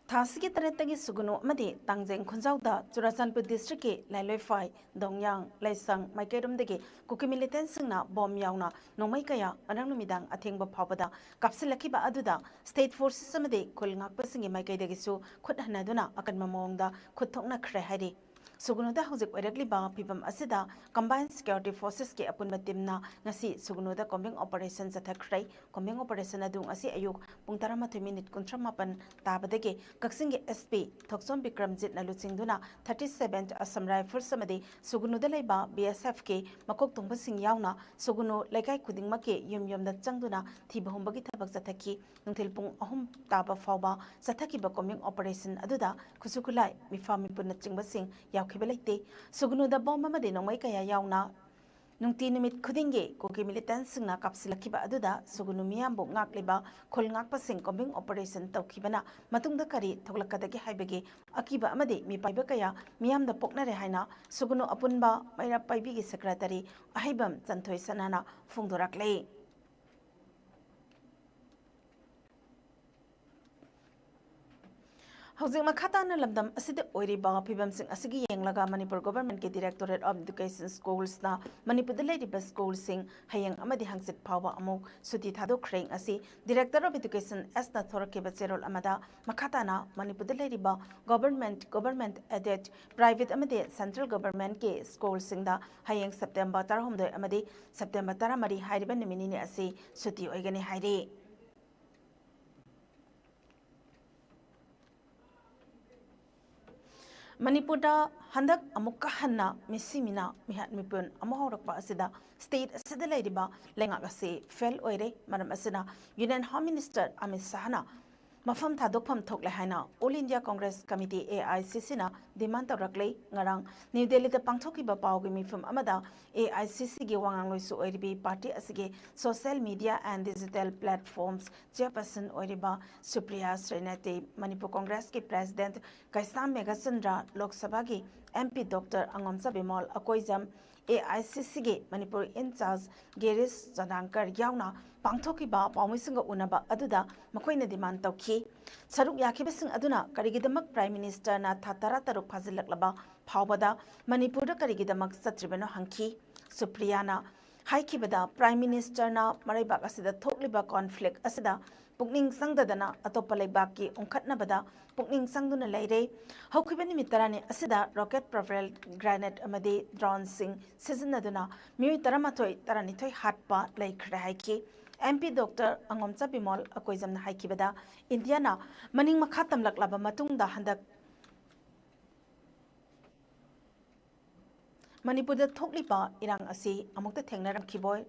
ꯊꯥ ꯑꯁꯤꯒꯤ ꯇꯔꯦꯠꯇꯒꯤ ꯁꯨꯒꯨꯅꯨ ꯑꯃꯗꯤ ꯇꯥꯡꯖꯦꯡ ꯈꯨꯟꯖꯥꯎꯗ ꯆꯨꯔꯥꯆꯥꯟꯄꯨꯔ districtꯀꯤ ꯂꯥꯏꯂꯣꯏꯐꯥꯏ, ꯗꯣꯡꯌꯥꯡ, ꯂꯩꯁꯪ ꯃꯥꯏꯀꯩꯔꯣꯝꯗꯒꯤ ꯀꯨꯀꯤ militantꯁꯤꯡꯅ ꯕꯣꯝ ꯌꯥꯎꯅ ꯅꯣꯡꯃꯩ ꯀꯌꯥ ꯉꯔꯥꯡ ꯅꯨꯃꯤꯗꯥꯡ ꯑꯊꯦꯡꯕ ꯐꯥꯎꯕꯗ ꯀꯥꯞꯁꯤꯜꯂꯛꯈꯤꯕ ꯑꯗꯨꯗ state forces ꯑꯃꯗꯤ ꯈꯨꯜ ꯉꯥꯛꯄꯁꯤꯡꯒꯤ ꯃꯥꯏꯀꯩꯗꯒꯤꯁꯨ ꯈꯨꯠ ꯍꯟꯅꯗꯨꯅ ꯑꯀꯟꯕ ꯃꯑꯣꯡꯗ ꯈꯨꯠ ꯊꯣꯛꯅꯈ꯭ꯔꯦ ꯍꯥꯏꯔꯤ꯫ ꯁꯨꯒꯨꯅꯨꯗ ꯍꯧꯖꯤꯛ ꯑꯣꯏꯔꯛꯂꯤꯕ ꯐꯤꯚꯝ ꯑꯁꯤꯗ combined security forcesꯀꯤ ꯑꯄꯨꯟꯕ teamꯅ ꯉꯁꯤ ꯁꯨꯒꯨꯅꯨꯗ combing operation ꯆꯠꯊꯈ꯭ꯔꯦ꯫ Combing operation ꯑꯗꯨ ꯉꯁꯤ ꯑꯌꯨꯛ ꯄꯨꯡ ꯇꯔꯥꯃꯥꯊꯣꯏ minute ꯀꯨꯟꯊ꯭ꯔꯥ ꯃꯥꯄꯟ ꯇꯥꯕꯗꯒꯤ ꯀꯛꯆꯤꯡꯒꯤ SP ꯊꯣꯛꯆꯣꯝ ꯕꯤꯀ꯭ꯔꯝꯖꯤꯠꯅ ꯂꯨꯆꯤꯡꯗꯨꯅ thirty seventh Assam Rifles ꯑꯃꯗꯤ ꯁꯨꯒꯨꯅꯨꯗ ꯂꯩꯕ BSFꯀꯤ ꯃꯀꯣꯛ ꯊꯣꯡꯕꯁꯤꯡ ꯌꯥꯎꯅ ꯁꯨꯒꯨꯅꯨ ꯂꯩꯀꯥꯏ ꯈꯨꯗꯤꯡꯃꯛꯀꯤ ꯌꯨꯝ ꯌꯨꯝꯗ ꯆꯪꯗꯨꯅ ꯊꯤꯕ ꯍꯨꯝꯕꯒꯤ ꯊꯕꯛ ꯆꯠꯊꯈꯤ꯫ ꯅꯨꯡꯊꯤꯜ ꯄꯨꯡ ꯑꯍꯨꯝ ꯇꯥꯕ ꯐꯥꯎꯕ ꯆꯠꯊꯈꯤꯕ combing operation ꯑꯗꯨꯗ ꯈꯨꯠꯁꯨ ꯈꯨꯠꯂꯥꯏ, ꯃꯤꯐꯥ ꯃꯤꯄꯨꯟꯅꯆꯤꯡꯕꯁꯤꯡ ꯌꯥꯎꯈꯤꯕ ꯂꯩꯇꯦ꯫ ꯁꯨꯒꯨꯅꯨꯗ ꯕꯣꯝ ꯑꯃꯗꯤ ꯅꯣꯡꯃꯩ ꯀꯌꯥ ꯌꯥꯎꯅ ꯅꯨꯡꯇꯤ ꯅꯨꯃꯤꯠ ꯈꯨꯗꯤꯡꯒꯤ ꯀꯨꯀꯤ militantꯁꯤꯡꯅ ꯀꯥꯞꯁꯤꯜꯂꯛꯈꯤꯕ ꯑꯗꯨꯗ ꯁꯨꯒꯨꯅꯨ ꯃꯤꯌꯥꯝꯕꯨ ꯉꯥꯛꯂꯤꯕ ꯈꯨꯜ ꯉꯥꯛꯄꯁꯤꯡ combing operation ꯇꯧꯈꯤꯕꯅ ꯃꯇꯨꯡꯗ ꯀꯔꯤ ꯊꯣꯛꯂꯛꯀꯗꯒꯦ ꯍꯥꯏꯕꯒꯤ ꯑꯀꯤꯕ ꯑꯃꯗꯤ ꯃꯤꯄꯥꯏꯕ ꯀꯌꯥ ꯃꯤꯌꯥꯝꯗ ꯄꯣꯛꯅꯔꯦ ꯍꯥꯏꯅ ꯁꯨꯒꯨꯅꯨ ꯑꯄꯨꯟꯕ ꯃꯩꯔꯥ ꯄꯥꯏꯕꯤꯒꯤ secretary ꯑꯍꯩꯕꯝ ꯆꯟꯊꯣꯏ ꯁꯅꯥꯅ ꯐꯣꯡꯗꯣꯔꯛꯂꯤ꯫ ꯍꯧꯖꯤꯛ ꯃꯈꯥ ꯇꯥꯅ ꯂꯝꯗꯝ ꯑꯁꯤꯗ ꯑꯣꯏꯔꯤꯕ ꯐꯤꯕꯝꯁꯤꯡ ꯑꯁꯤꯒꯤ ꯌꯦꯡꯂꯒ Manipur governmentꯀꯤ Directorate of Education Schools ꯅ ꯃꯅꯤꯄꯨꯔꯗ ꯂꯩꯔꯤꯕ school ꯁꯤꯡ ꯍꯌꯦꯡ ꯑꯃꯗꯤ ꯍꯪꯆꯤꯠ ꯐꯥꯎꯕ ꯑꯃꯨꯛ ꯁꯨꯇꯤ ꯊꯥꯗꯣꯛꯈ꯭ꯔꯦ꯫ ꯉꯁꯤ Director of Education S ꯅ ꯊꯣꯔꯛꯈꯤꯕ ꯆꯦꯔꯣꯜ ꯑꯃꯗ ꯃꯈꯥ ꯇꯥꯅ ꯃꯅꯤꯄꯨꯔꯗ ꯂꯩꯔꯤꯕ government, government aided, private ꯑꯃꯗꯤ central governmentꯀꯤ school ꯁꯤꯡꯗ ꯍꯌꯦꯡ September ꯇꯔꯥꯍꯨꯝꯗꯣꯏ ꯑꯃꯗꯤ September ꯇꯔꯥꯃꯔꯤ ꯍꯥꯏꯔꯤꯕ ꯅꯨꯃꯤꯠ ꯅꯤꯅꯤ ꯑꯁꯤ ꯁꯨꯇꯤ ꯑꯣꯏꯒꯅꯤ ꯍꯥꯏꯔꯤ꯫ ꯃꯅꯤꯄꯨꯔꯗ ꯍꯟꯗꯛ ꯑꯃꯨꯛꯀ ꯍꯟꯅ ꯃꯤꯁꯤ ꯃꯤꯅꯥ, ꯃꯤꯍꯥꯠ ꯃꯤꯄꯨꯟ ꯑꯃꯨꯛ ꯍꯧꯔꯛꯄ ꯑꯁꯤꯗ state ꯑꯁꯤꯗ ꯂꯩꯔꯤꯕ ꯂꯩꯉꯥꯛ ꯑꯁꯤ fail ꯑꯣꯏꯔꯦ꯫ ꯃꯔꯝ ꯑꯁꯤꯅ Union Home Minister ꯑꯃꯤꯠ ꯁꯥꯍꯅ ꯃꯐꯝ ꯊꯥꯗꯣꯛꯐꯝ ꯊꯣꯛꯂꯦ ꯍꯥꯏꯅ All India Congress Committee, AICC ꯅ demand ꯇꯧꯔꯛꯂꯦ꯫ ꯉꯔꯥꯡ ꯅ꯭ꯌꯨ ꯗꯦꯜꯂꯤꯗ ꯄꯥꯡꯊꯣꯛꯈꯤꯕ ꯄꯥꯎꯒꯤ ꯃꯤꯐꯝ ꯑꯃꯗ AICC ꯒꯤ ꯋꯥꯉꯥꯡꯂꯣꯏꯁꯨ ꯑꯣꯏꯔꯤꯕꯤ party ꯑꯁꯤꯒꯤ social media and digital platforms chairperson ꯑꯣꯏꯔꯤꯕ ꯁꯨꯄ꯭ꯔꯤꯌꯥ ꯁ꯭ꯔꯤꯅꯦꯇꯤ, ꯃꯅꯤꯄꯨꯔ Congress ꯀꯤ President ꯀꯩꯁꯥꯝ ꯃꯦꯘꯆꯟꯗ꯭ꯔ, ꯂꯣꯛ ꯁꯚꯥꯒꯤ MP Doctor ꯑꯉꯣꯝꯆꯥ Bimol Akoijam, A I C ꯁꯤꯒꯤ ꯃꯅꯤꯄꯨꯔ ꯏꯟꯆꯥꯔꯖ ꯒꯤꯔꯤꯁ ꯆꯣꯗꯥꯡꯀꯔ ꯌꯥꯎꯅ ꯄꯥꯡꯊꯣꯛꯈꯤꯕ ꯄꯥꯎꯃꯤꯁꯤꯡꯒ ꯎꯅꯕ ꯑꯗꯨꯗ ꯃꯈꯣꯏꯅ ꯗꯤꯃꯥꯟ ꯇꯧꯈꯤ꯫ ꯁꯔꯨꯛ ꯌꯥꯈꯤꯕꯁꯤꯡ ꯑꯗꯨꯅ ꯀꯔꯤꯒꯤꯗꯃꯛ ꯄ꯭ꯔꯥꯏꯝ ꯃꯤꯅꯤꯁꯇꯔꯅ ꯊꯥ ꯇꯔꯥꯇꯔꯨꯛ ꯐꯥꯖꯤꯜꯂꯛꯂꯕ ꯐꯥꯎꯕꯗ ꯃꯅꯤꯄꯨꯔꯗ ꯀꯔꯤꯒꯤꯗꯃꯛ ꯆꯠꯇ꯭ꯔꯤꯕꯅꯣ ꯍꯪꯈꯤ꯫ ꯁꯨꯄ꯭ꯔꯤꯌꯥꯅ ꯍꯥꯏꯈꯤꯕꯗ, ꯄ꯭ꯔꯥꯏꯝ ꯃꯤꯅꯤꯁꯇꯔꯅ ꯃꯔꯩꯕꯥꯛ ꯑꯁꯤꯗ ꯊꯣꯛꯂꯤꯕ ꯀꯣꯟꯐ꯭ꯂꯤꯛ ꯑꯁꯤꯗ ꯄꯨꯛꯅꯤꯡ ꯆꯪꯗꯗꯅ ꯑꯇꯣꯞꯄ ꯂꯩꯕꯥꯛꯀꯤ ꯎꯪꯈꯠꯅꯕꯗ ꯄꯨꯛꯅꯤꯡ ꯆꯪꯗꯨꯅ ꯂꯩꯔꯦ꯫ ꯍꯧꯈꯤꯕ ꯅꯨꯃꯤꯠ ꯇꯔꯥꯅꯤ ꯑꯁꯤꯗ ꯔꯣꯀꯦꯠ ꯄ꯭ꯔꯣꯄꯦꯜ ꯒ꯭ꯔꯦꯅꯦꯗ ꯑꯃꯗꯤ ꯗ꯭ꯔꯣꯟꯁꯤꯡ ꯁꯤꯖꯤꯟꯅꯗꯨꯅ ꯃꯤꯑꯣꯏ ꯇꯔꯥꯃꯥꯊꯣꯏ, ꯇꯔꯥꯅꯤꯊꯣꯏ ꯍꯥꯠꯄ ꯂꯩꯈ꯭ꯔꯦ ꯍꯥꯏꯈꯤ꯫ ꯑꯦꯝ ꯄꯤ ꯗꯣꯛꯇꯔ ꯑꯉꯣꯝꯆꯥ ꯕꯤꯃꯣꯜ ꯑꯀꯣꯏꯖꯝꯅ ꯍꯥꯏꯈꯤꯕꯗ, ꯏꯟꯗꯤꯌꯥꯅ ꯃꯅꯤꯡ ꯃꯈꯥ ꯇꯝꯂꯛꯂꯕ ꯃꯇꯨꯡꯗ ꯍꯟꯗꯛ ꯃꯅꯤꯄꯨꯔꯗ ꯊꯣꯛꯂꯤꯕ ꯏꯔꯥꯡ ꯑꯁꯤ ꯑꯃꯨꯛꯇ ꯊꯦꯡꯅꯔꯝꯈꯤꯕꯣꯏ,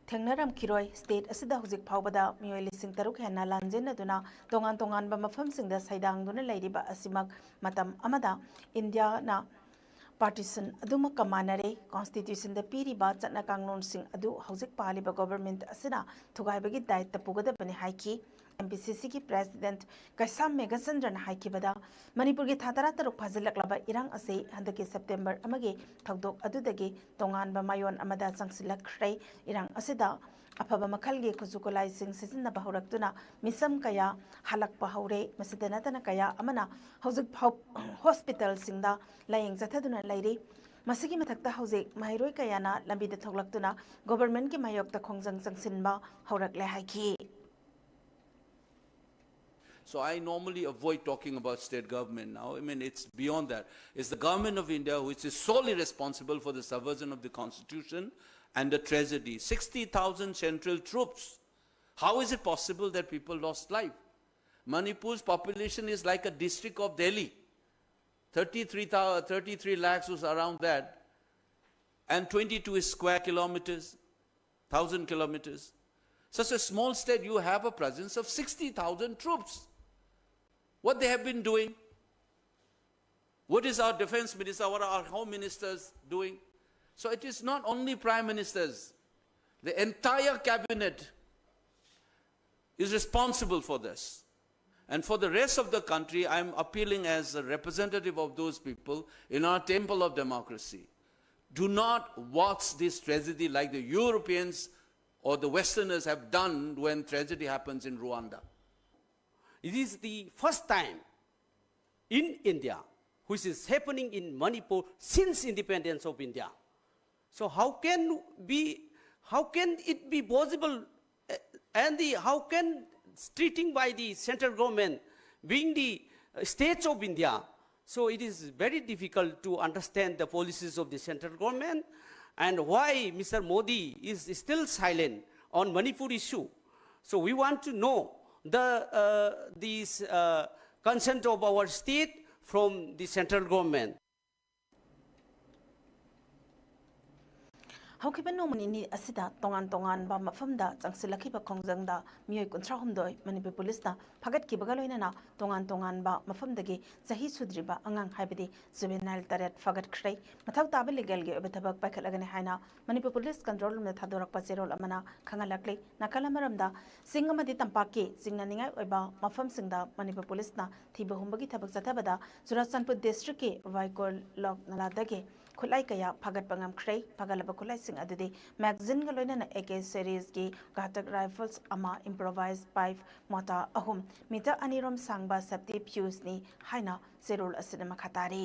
ꯊꯦꯡꯅꯔꯝꯈꯤꯔꯣꯏ꯫ ꯁ꯭ꯇꯦꯠ ꯑꯁꯤꯗ ꯍꯧꯖꯤꯛ ꯐꯥꯎꯕꯗ ꯃꯤꯑꯣꯏ ꯂꯤꯁꯤꯡ ꯇꯔꯨꯛ ꯍꯦꯟꯅ ꯂꯥꯟꯖꯦꯟꯅꯗꯨꯅ ꯇꯣꯉꯥꯟ ꯇꯣꯉꯥꯟꯕ ꯃꯐꯝꯁꯤꯡꯗ ꯁꯩꯗꯥꯡꯗꯨꯅ ꯂꯩꯔꯤꯕ ꯑꯁꯤꯃꯛ ꯃꯇꯝ ꯑꯃꯗ ꯏꯟꯗꯤꯌꯥꯅ ꯄꯥꯔꯇꯤꯁꯟ ꯑꯗꯨꯃꯛꯀ ꯃꯥꯟꯅꯔꯦ꯫ ꯀꯣꯟꯁꯇꯤꯇ꯭ꯌꯨꯁꯟꯗ ꯄꯤꯔꯤꯕ ꯆꯠꯅ ꯀꯥꯡꯂꯣꯟꯁꯤꯡ ꯑꯗꯨ ꯍꯧꯖꯤꯛ ꯄꯥꯜꯂꯤꯕ ꯒꯣꯚꯔꯟꯃꯦꯟꯠ ꯑꯁꯤꯅ ꯊꯨꯒꯥꯏꯕꯒꯤ ꯗꯥꯏꯠꯇ ꯄꯨꯒꯗꯕꯅꯤ ꯍꯥꯏꯈꯤ꯫ ꯑꯦꯝ ꯄꯤ ꯁꯤ ꯁꯤꯒꯤ ꯄ꯭ꯔꯦꯁꯤꯗꯦꯟꯠ ꯀꯩꯁꯥꯝ ꯃꯦꯘꯆꯟꯗ꯭ꯔꯅ ꯍꯥꯏꯈꯤꯕꯗ, ꯃꯅꯤꯄꯨꯔꯒꯤ ꯊꯥ ꯇꯔꯥꯇꯔꯨꯛ ꯐꯥꯖꯤꯜꯂꯛꯂꯕ ꯏꯔꯥꯡ ꯑꯁꯤ ꯍꯟꯗꯛꯀꯤ ꯁꯦꯞꯇꯦꯝꯕꯔ ꯑꯃꯒꯤ ꯊꯧꯗꯣꯛ ꯑꯗꯨꯗꯒꯤ ꯇꯣꯉꯥꯟꯕ ꯃꯥꯏꯑꯣꯟ ꯑꯃꯗ ꯆꯪꯁꯤꯜꯂꯛꯈ꯭ꯔꯦ꯫ ꯏꯔꯥꯡ ꯑꯁꯤꯗ ꯑꯐꯕ ꯃꯈꯜꯒꯤ ꯈꯨꯠꯁꯨ ꯈꯨꯠꯂꯥꯏꯁꯤꯡ ꯁꯤꯖꯤꯟꯅꯕ ꯍꯧꯔꯛꯇꯨꯅ ꯃꯤꯁꯝ ꯀꯌꯥ ꯍꯜꯂꯛꯄ ꯍꯧꯔꯦ꯫ ꯃꯁꯤꯗ ꯅꯠꯇꯅ ꯀꯌꯥ ꯑꯃꯅ ꯍꯧꯖꯤꯛ ꯐꯥꯎ ꯍꯣꯁꯄꯤꯇꯥꯜꯁꯤꯡꯗ ꯂꯥꯌꯦꯡ ꯆꯠꯊꯗꯨꯅ ꯂꯩꯔꯤ꯫ ꯃꯁꯤꯒꯤ ꯃꯊꯛꯇ ꯍꯧꯖꯤꯛ ꯃꯍꯩꯔꯣꯏ ꯀꯌꯥꯅ ꯂꯝꯕꯤꯗ ꯊꯣꯛꯂꯛꯇꯨꯅ ꯒꯣꯚꯔꯟꯃꯦꯟꯠꯀꯤ ꯃꯥꯌꯣꯛꯇ ꯈꯣꯡꯖꯪ ꯆꯪꯁꯤꯟꯕ ꯍꯧꯔꯛꯂꯦ ꯍꯥꯏꯈꯤ꯫ So I normally avoid talking about state government now. I mean, it's beyond that. It's the government of India which is solely responsible for the subversion of the constitution and the tragedy. Sixty thousand central troops. How is it possible that people lost life? Manipur's population is like a district of Delhi. Thirty-three thou-, thirty-three lakhs was around that. And twenty-two square kilometers, thousand kilometers. Such a small state, you have a presence of sixty thousand troops. What they have been doing? What is our defense minister, what are our home ministers doing? So it is not only prime ministers. The entire cabinet is responsible for this. And for the rest of the country, I'm appealing as a representative of those people in our temple of democracy Do not watch this tragedy like the Europeans or the Westerners have done when tragedy happens in Rwanda. It is the first time in India which is happening in Manipur since independence of India. So how can be, how can it be possible, uh, and the, how can treating by the central government being the, uh, states of India? So it is very difficult to understand the policies of the central government and why Mister Modi is still silent on Manipur issue. So we want to know the, uh, these, uh, consent of our state from the central government. ꯍꯧꯈꯤꯕ ꯅꯣꯡꯃ ꯅꯤꯅꯤ ꯑꯁꯤꯗ ꯇꯣꯉꯥꯟ ꯇꯣꯉꯥꯟꯕ ꯃꯐꯝꯗ ꯆꯪꯁꯤꯜꯂꯛꯈꯤꯕ ꯈꯣꯡꯖꯪꯗ ꯃꯤꯑꯣꯏ ꯀꯨꯟꯊ꯭ꯔꯥ ꯍꯨꯝꯗꯣꯏ ꯃꯅꯤꯄꯨꯔ ꯄꯨꯂꯤꯁꯅ ꯐꯥꯒꯠꯈꯤꯕꯒ ꯂꯣꯏꯅꯅ ꯇꯣꯉꯥꯟ ꯇꯣꯉꯥꯟꯕ ꯃꯐꯝꯗꯒꯤ ꯆꯍꯤ ꯁꯨꯗ꯭ꯔꯤꯕ ꯑꯉꯥꯡ ꯍꯥꯏꯕꯗꯤ ꯖꯨꯕꯦꯅꯥꯏꯜ ꯇꯔꯦꯠ ꯐꯥꯒꯠꯈ꯭ꯔꯦ꯫ ꯃꯊꯧ ꯇꯥꯕ ꯂꯤꯒꯦꯜꯒꯤ ꯑꯣꯏꯕ ꯊꯕꯛ ꯄꯥꯏꯈꯠꯂꯒꯅꯤ ꯍꯥꯏꯅ ꯃꯅꯤꯄꯨꯔ ꯄꯨꯂꯤꯁ ꯀꯟꯇ꯭ꯔꯣꯜ ꯔꯨꯝꯗ ꯊꯥꯗꯣꯔꯛꯄ ꯆꯦꯔꯣꯜ ꯑꯃꯅ ꯈꯪꯍꯜꯂꯛꯂꯤ꯫ ꯅꯥꯀꯜ ꯑꯃꯔꯣꯝꯗ ꯆꯤꯡ ꯑꯃꯗꯤ ꯇꯝꯄꯥꯛꯀꯤ ꯆꯤꯡꯅꯅꯤꯡꯉꯥꯏ ꯑꯣꯏꯕ ꯃꯐꯝꯁꯤꯡꯗ ꯃꯅꯤꯄꯨꯔ ꯄꯨꯂꯤꯁꯅ ꯊꯤꯕ ꯍꯨꯝꯕꯒꯤ ꯊꯕꯛ ꯆꯠꯊꯕꯗ ꯆꯨꯔꯥꯆꯥꯟꯄꯨꯔ ꯗꯤꯁꯇ꯭ꯔꯤꯛꯀꯤ ꯋꯥꯏꯀꯣꯂꯣꯛ ꯅꯂꯥꯗꯒꯤ ꯈꯨꯠꯂꯥꯏ ꯀꯌꯥ ꯐꯥꯒꯠꯄ ꯉꯝꯈ꯭ꯔꯦ꯫ ꯐꯥꯒꯠꯂꯕ ꯈꯨꯠꯂꯥꯏꯁꯤꯡ ꯑꯗꯨꯗꯤ ꯃꯦꯒꯥꯖꯤꯟꯒ ꯂꯣꯏꯅꯅ ꯑꯦ ꯀꯦ ꯁꯦꯔꯤꯁꯀꯤ ꯒꯥꯇꯛ ꯔꯥꯏꯐꯜꯁ ꯑꯃ, ꯏꯝꯄ꯭ꯔꯣꯚꯥꯏꯖ ꯄꯥꯏꯞ ꯃꯣꯇꯥ ꯑꯍꯨꯝ, ꯃꯤꯇꯔ ꯑꯅꯤ ꯔꯣꯝ ꯁꯥꯡꯕ ꯁꯦꯞꯇꯤ ꯐ꯭ꯌꯨꯁꯅꯤ ꯍꯥꯏꯅ ꯆꯦꯔꯣꯜ ꯑꯁꯤꯗ ꯃꯈꯥ ꯇꯥꯔꯤ꯫